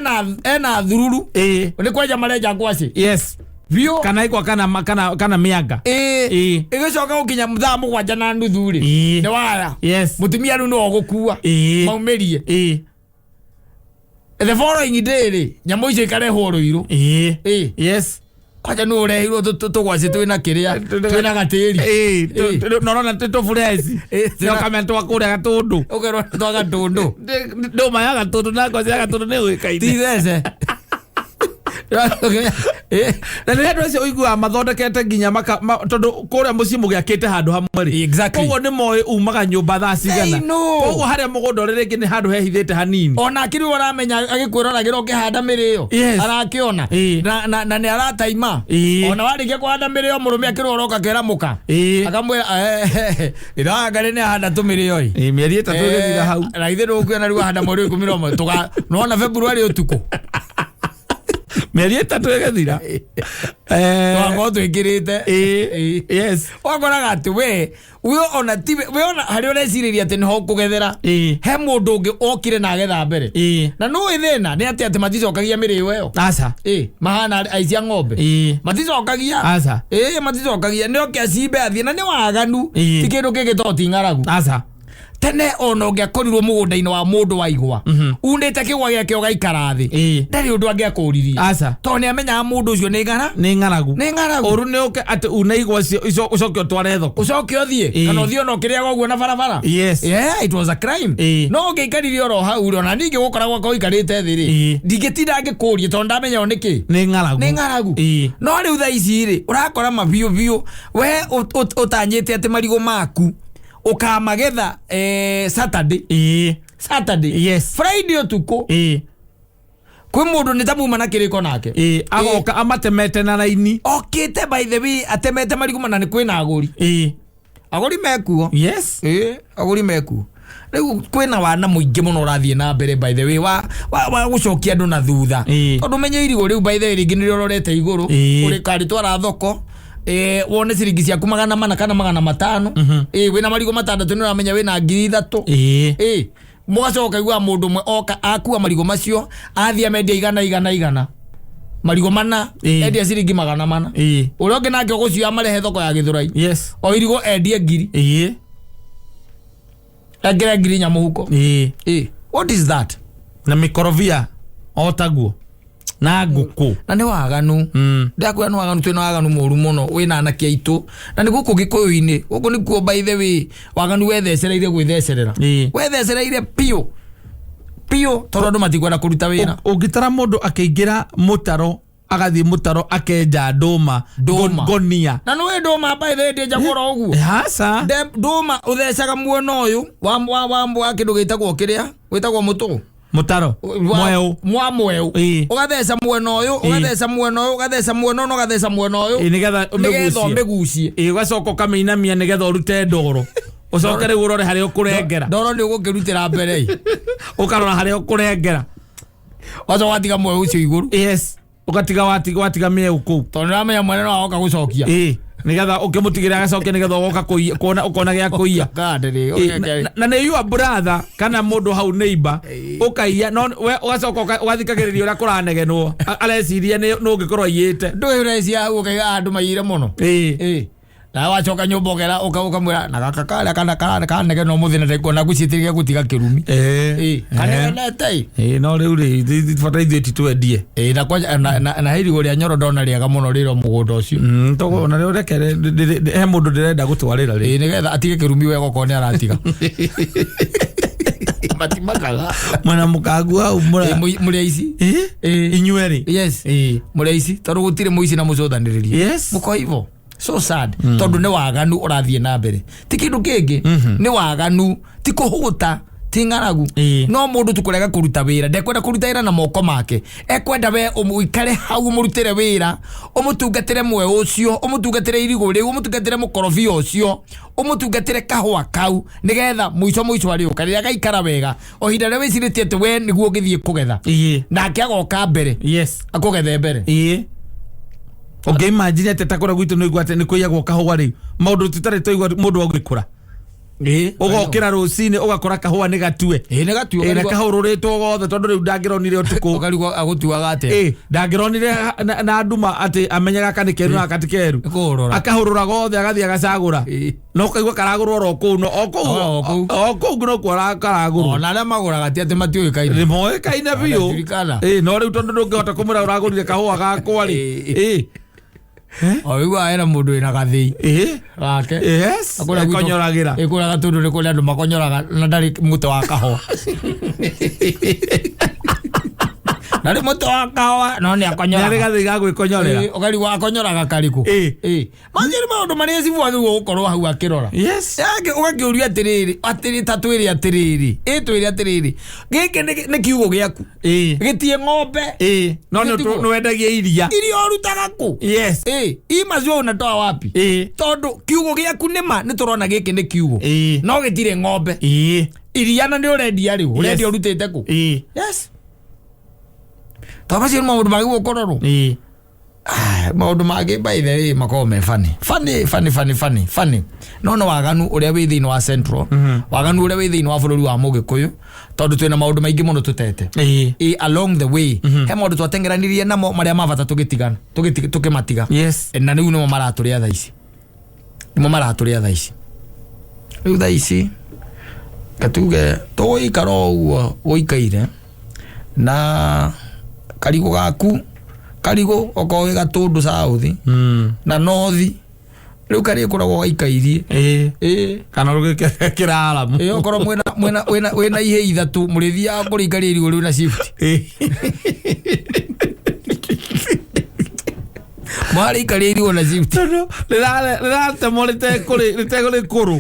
ena thururu. Ĩĩ. Nĩ kwenja marenja ngwacĩ. Yes. Biũ. Kana ikwa kana mĩanga. Ĩĩ. Ĩĩ. Ĩgĩcoka gũkinya 7:30 rĩ. Ĩĩ. Nĩ waya. Yes. Mũtumia rĩu nĩwe ũgũkua. Ĩĩ. Maumĩrie. Ĩĩ. The following day rĩ, nyamũ icio ikarehwo rũirũ. Ĩĩ. Ĩĩ. Yes. Kwanja nĩ ũrehirwo tũgwacĩ twĩna kĩrĩa, twĩna gatĩri. Ĩĩ. Norona tĩ tũbureci. Ĩĩ. Nĩũkamenya twa kũrĩa Gatũndũ. Ũkerwo nĩ twa Gatũndũ. Ndũma ya Gatũndũ na ngwacĩ ya Gatũndũ nĩ ũĩkaine. Ti thece. Ĩĩ. Na nĩ andũ acio ũiguaga mathondekete nginya tondũ kũrĩa mũciĩ mũgĩakĩte handũ hamwe rĩ. Exactly. Koguo nĩ moĩ umaga nyũmba thaa cigana. They know. Koguo harĩa mũgũnda ũrĩ rĩngĩ nĩ handũ hehithĩte hanini. Ona akĩrĩ ũramenya agĩkwĩroragĩra ũkĩhanda mĩrĩo. Yes. Arakĩona. Ĩĩ. Na nĩ arataima. Ĩĩ. Ona warĩkia kũhanda mĩrĩo mũrũme akĩrwo ũroka kera mũka. Ĩĩ. Akamwĩra ndĩranga nĩ ahanda tũmĩrĩo ĩ. Ĩĩ, mĩeri 3 ĩgĩthira hau. Na ithe ndũkuona rĩu ahanda mweri wa 11 tũga nĩwona February ũtukũ. Mĩeri 3 ĩgĩthira. Twakorwo twĩkĩrĩte. Ĩĩ. Yes. Wakoraga atĩ we ona ti we ona harĩa ũrecirĩria atĩ nĩho ũkũgethera. Ĩĩ. He mũndũ ũngĩ okire na agetha mbere. Ĩĩ. Na nũĩ thĩna nĩ atĩ maticokagia mĩrĩo ĩyo. Aca. Ĩĩ, mahana aici a ng'ombe. Ĩĩ. Maticokagia. Aca. Ĩĩ, maticokagia. Nĩ oke acimbe athiĩ na nĩ waganu. Ĩĩ. Ti kĩndũ kĩngĩ to ti ng'aragu. Aca. Tene ona ũngĩakorirwo mũgũnda-inĩ wa mũndũ wa igwa unĩte kĩgwa gĩake ũgaikara thĩ, Ĩĩ. ndarĩ ũndũ angĩakũririe, Aca. tondũ nĩ amenyaga mũndũ ũcio nĩ ng'ara Nĩ ng'aragu. Nĩ ng'aragu. Ũru nĩ ũke atĩ una igwa icio ũcoke ũtware thoko. Ũcoke ũthiĩ Ĩĩ. kana ũthiĩ ona ũkĩrĩaga ũguo na barabara. Yes. Yeah, it was a crime. Ĩĩ. No ũngĩikarire oro hau rĩ, ona ningĩ gũkoragwo ko ũikarĩte thĩ rĩ, Ĩĩ. ndingĩtinda ngĩkũrie tondũ ndamenya o nĩkĩ. Nĩ ng'aragu. Nĩ ng'aragu. Ĩĩ. No rĩu thaa ici rĩ, ũrakora mabiũ biũ we ũtanyĩte atĩ marigũ maku ũkamagetha Saturday. Ĩĩ. Saturday. Yes. Friday ũtukũ Ĩĩ. kwĩ mũndũ nĩ ta muma na kĩrĩko nake. Ĩĩ, agoka amatemete na raini. Okĩte, by the way, atemete marigũ mana nĩ kwĩna agũri. Ĩĩ. Agũri mekuo. Yes. Ĩĩ, agũri mekuo. Rĩu kwĩna wana mũingĩ mũno ũrathiĩ na mbere, by the way, wa gũcokia andũ na thutha. Ĩĩ. Tondũ menye irigũ rĩu, by the way, rĩngĩ nĩrĩo ũrorete igũrũ. Ĩĩ. Ũrĩkarĩtwara thoko, wone ciringi ciaku 400 kana 500. Ĩĩ, wĩna marigũ matandatũ nĩ ũramenya wĩna 3,000. Ĩĩ. Ĩĩ, mũgacoka ũkaigua mũndũ ũmwe oka akua marigũ macio athiĩ amendia igana igana igana, marigũ mana. Ĩĩ. Endia ciringi 400. Ĩĩ. Ũrĩa ũngĩ nake ũgũcio amarehe thoko ya Gĩthũrai, Yes. o irigũ endie 1,000. Ĩĩ. Engere 4,000 mũhuko. Ĩĩ. Ĩĩ, what is that? Na mĩkorobia o taguo na ngũkũ. Na nĩ waganu. Ndakwĩra nĩ waganu, twĩna waganu mũru mũno wĩna anake aitũ, na nĩ gũkũ Gĩkũyũ-inĩ gũkũ nĩkuo, by the way, waganu wethecereire gwĩthecerera. Ĩĩ. Wethecereire piũ piũ tondũ andũ matikwenda kũruta wĩra. Ũngĩtara mũndũ akĩingĩra mũtaro, agathiĩ mũtaro akenja ndũma. Ndũma. Ngonia. Na nĩwĩ ndũma, by the way, ndĩnjagwo oro ũguo. Haca. Ndũma ũthecaga mwena ũyũ wa kĩndũ gĩtagwo kĩrĩa wĩtagwo mũtũ. Mũtaro mweũ. Mwa mweũ. Ĩĩ. Ũgatheca mwena ũyũ, ũgatheca mwena ũyũ, ũgatheca mwena ũyũ na ũgatheca mwena ũyũ. Ĩĩ, nĩgetha nĩgetha ũmĩgucie. ũmĩgucie. Ĩĩ, ũgacoka ũkamĩinamia nĩgetha ũrute ndoro, ũcoke rĩu ũrore harĩa ũkũrengera. Ndoro nĩ ũgũkĩrutĩra mbere ĩ. Ũkarora harĩa ũkũrengera. Wacoka watiga mweũ ũcio igũrũ. Yes, ũgatiga watiga mĩeũ kũu. Tondũ nĩũramenya mwene no agoka gũcokia. Ĩĩ, nĩgetha ũkĩmũtigĩra agacokia, nĩgetha ũgoka kuona ũkona gĩa kũiya. Kandĩrĩ. Ĩĩ, na nĩ your brother kana mũndũ hau neighbor ũkaiya, no we ũgacoka ũgathikagĩrĩria ũrĩa kũranegenwo. Areciria nĩ ũngĩkorwo aiyĩte. Ndũĩ ũrecia hau ũkaiga andũ maiyire mũno. Ĩĩ. Ĩĩ, nawe wacoka nyũmba ũkera ũkamwĩra na gaka karĩa kana karanegena ũmũthĩ na ndekuona ngwĩciĩtĩria gũtiga kĩrumi. Ĩĩ, kanegenete ĩ. Ĩĩ, no rĩu rĩ, bata ithuĩ ti twendie. Ĩĩ, na kwanja na he irigũ rĩa Nyoro ndona rĩega mũno rĩro mũgũnda ũcio. Ona rĩu reke he mũndũ ndĩrenda gũtwarĩra rĩ. Ĩĩ, nĩgetha atige kĩrumi wega okorwo nĩ aratiga matimakaga. Mwena mũkangu hau mũra. Ĩĩ, mũrĩ aici. Ĩĩ? Ĩĩ. Inyuerĩ. Yes. Ĩĩ. Mũrĩ aici tondũ gũtirĩ mũici na mũcũthanĩrĩrie. Yes. Mũko hivyo, so sad, tondũ nĩ waganu ũrathiĩ na mbere, ti kĩndũ kĩngĩ, nĩ waganu, ti kũhũta, ti ng'aragu. Ĩĩ. No mũndũ tu kũrega kũruta wĩra, ndekwenda kũruta wĩra na moko make, ekwenda we ũikare hau ũmũrutĩre wĩra, ũmũtungatĩre mweũ ũcio, ũmũtungatĩre irigũ rĩu, ũmũtungatĩre mũkorobia ũcio, ũmũtungatĩre kahũa kau, nĩgetha mũico mũico arĩũka rĩrĩa gaikara wega, o ihinda rĩrĩa wĩcirĩtie atĩ we nĩguo ũngĩthiĩ kũgetha, Ĩĩ. nake agoka mbere Yes. akũgethe mbere. Ĩĩ, ũngĩimagine atĩ ta kũrĩa gwitũ nĩigua atĩ nĩ kũiyagwo kahũa rĩu, maũndũ tũtarĩ twaigua mũndũ agĩkũra. Ũgokĩra rũcinĩ ũgakora kahũa nĩ gatue. Ĩĩ, nĩ gatuo. Ĩĩ, na kahũrũrĩtwo gothe tondũ rĩu ndangĩronire ũtukũ. Ũkarigwo agũtuaga atĩa. Ĩĩ, ndangĩronire na nduma atĩ amenye gaka nĩ keru na gaka ti keru. Nĩ kũhũrũra. Akahũrũra gothe agathiĩ agacagũra. Ĩĩ. Na ũkaigua karagũrwo oro kũu, no o kũu. O kũu. O kũu nokuo karagũrwo. Ona arĩa magũraga ti atĩ matiũĩkaine. Nĩ moĩkaine biũ. Manajulikana. Ĩĩ, no rĩu tondũ ndũngĩhota kũmwĩra ũragũrire kahũa gakwa rĩ. Ĩĩ. Ĩĩ. O wĩiguaga hena mũndũ wĩna gathĩi Ĩĩ. gake. Yes. Kũrĩa gwitũ- Ekonyoragĩra. Ĩ, kũrĩa Gatũndũ nĩ kũrĩ andũ makonyoraga na ndarĩ mũtĩ wa kahũa, ndarĩ mũtĩ wa kahũa, no nĩ Nĩ arĩ akonyoraga. gathĩi ga gwĩkonyorera. Ĩ, ũkarigwo akonyoraga karĩkũ. Ĩ. Ĩ, macio nĩ maũndũ marĩa cibũ agĩrĩirwo gũkorwo hau akĩrora. Yes. Yake ũgakĩũria atĩrĩrĩ, atĩrĩ ta twĩre atĩrĩrĩ, ĩ twĩre atĩrĩrĩ, gĩkĩ nĩ kiugo gĩaku, Ĩĩ. gĩtie ng'ombe. Ĩĩ, no nĩ Gĩtiguo. nĩ wendagia iria. Iria ũrutaga kũ? Yes. Ĩ, i maziwa unatoa wapi? Ĩĩ. Tondũ kiugo gĩaku nĩ ma nĩ tũrona gĩkĩ nĩ kiugo, Ĩĩ. no gĩtirĩ ng'ombe. Ĩĩ. Iria na nĩ ũrendia rĩu, ũrendia ũrutĩte kũ? Ĩĩ. Yes, tondũ macio nĩ maũndũ magĩrĩirwo kũrorwo. Ĩĩ. Ah, maũndũ mangĩ, by the way, makoragwo me funny funny funny funny funny funny, no nĩ waganu ũrĩa wĩ thĩinĩ wa central, waganu ũrĩa wĩ thĩinĩ wa bũrũri wa mũgĩkũyũ, tondũ twĩna maũndũ maingĩ mũno tũtete. Ĩĩ. Ĩ, along the way he maũndũ twatengeranirie namo marĩa ma bata, tũgĩtigana, tũkĩmatiga. Yes. Na rĩu nĩmo maratũrĩa thaa ici, nĩmo maratũrĩa thaa ici, rĩu thaa ici Katuge tũgũikara o ũguo gũikaire na karigũ gaku, karigũ okorwo wĩ Gatũndũ south na north, rĩu karĩkoragwo gaikairie. Ĩĩ. Kana rũgĩkĩra aramu. Ĩĩ, okorwo mwĩna ihĩ ithatũ, mũrĩthiaga kũrĩikaria irigũ rĩu na shift, mwarĩikaria irigũ na shift. Tondũ rĩratemwo rĩtegũrĩ kũrũ.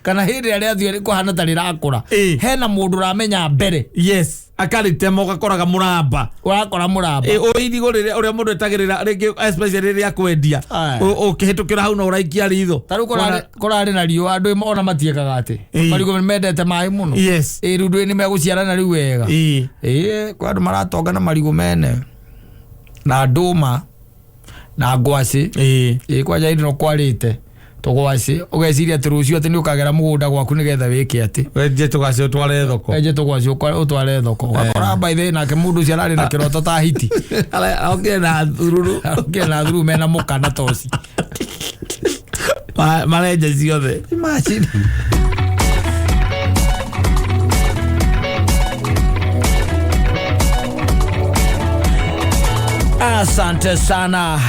Kana hĩndĩ ĩrĩa rĩathiĩ kũhana ta rĩrakũra, hena mũndũ ũramenya mbere. Yes, akarĩtema, ũgakoraga mũramba. Ũrakora mũramba. Ĩ, o irigũ rĩrĩa ũrĩa mũndũ etagĩrĩra rĩngĩ, especially rĩrĩa kwendia, ũkĩhĩtũkĩra hau no ũraikia ritho. Ta rĩu kũrarĩ na riũa, andũ ona matiĩkaga atĩ marigũ nĩ mendete maĩ mũno. Ĩ, rĩu ndũĩ nĩ megũciarana rĩu wega. Ĩ, kwa andũ maratonga na marigũ mene na ndũma na ngwacĩ. Ĩ, kwanja hĩndĩ ĩno kwarĩte tũgwacĩ, ũgeciria atĩ rũciũ atĩ nĩ ũkagera mũgũnda gwaku nĩgetha wĩke atĩ Wenje tũgacio ũtware thoko. Enje tũgwacĩ ũtware thoko, ũgakora by the way nake mũndũ ũcio ararĩ na kĩroto ta hiti. Okire na thururu. Arokire na thuru mena mũka na toci. Marenje ciothe. Imagine. Asante sana.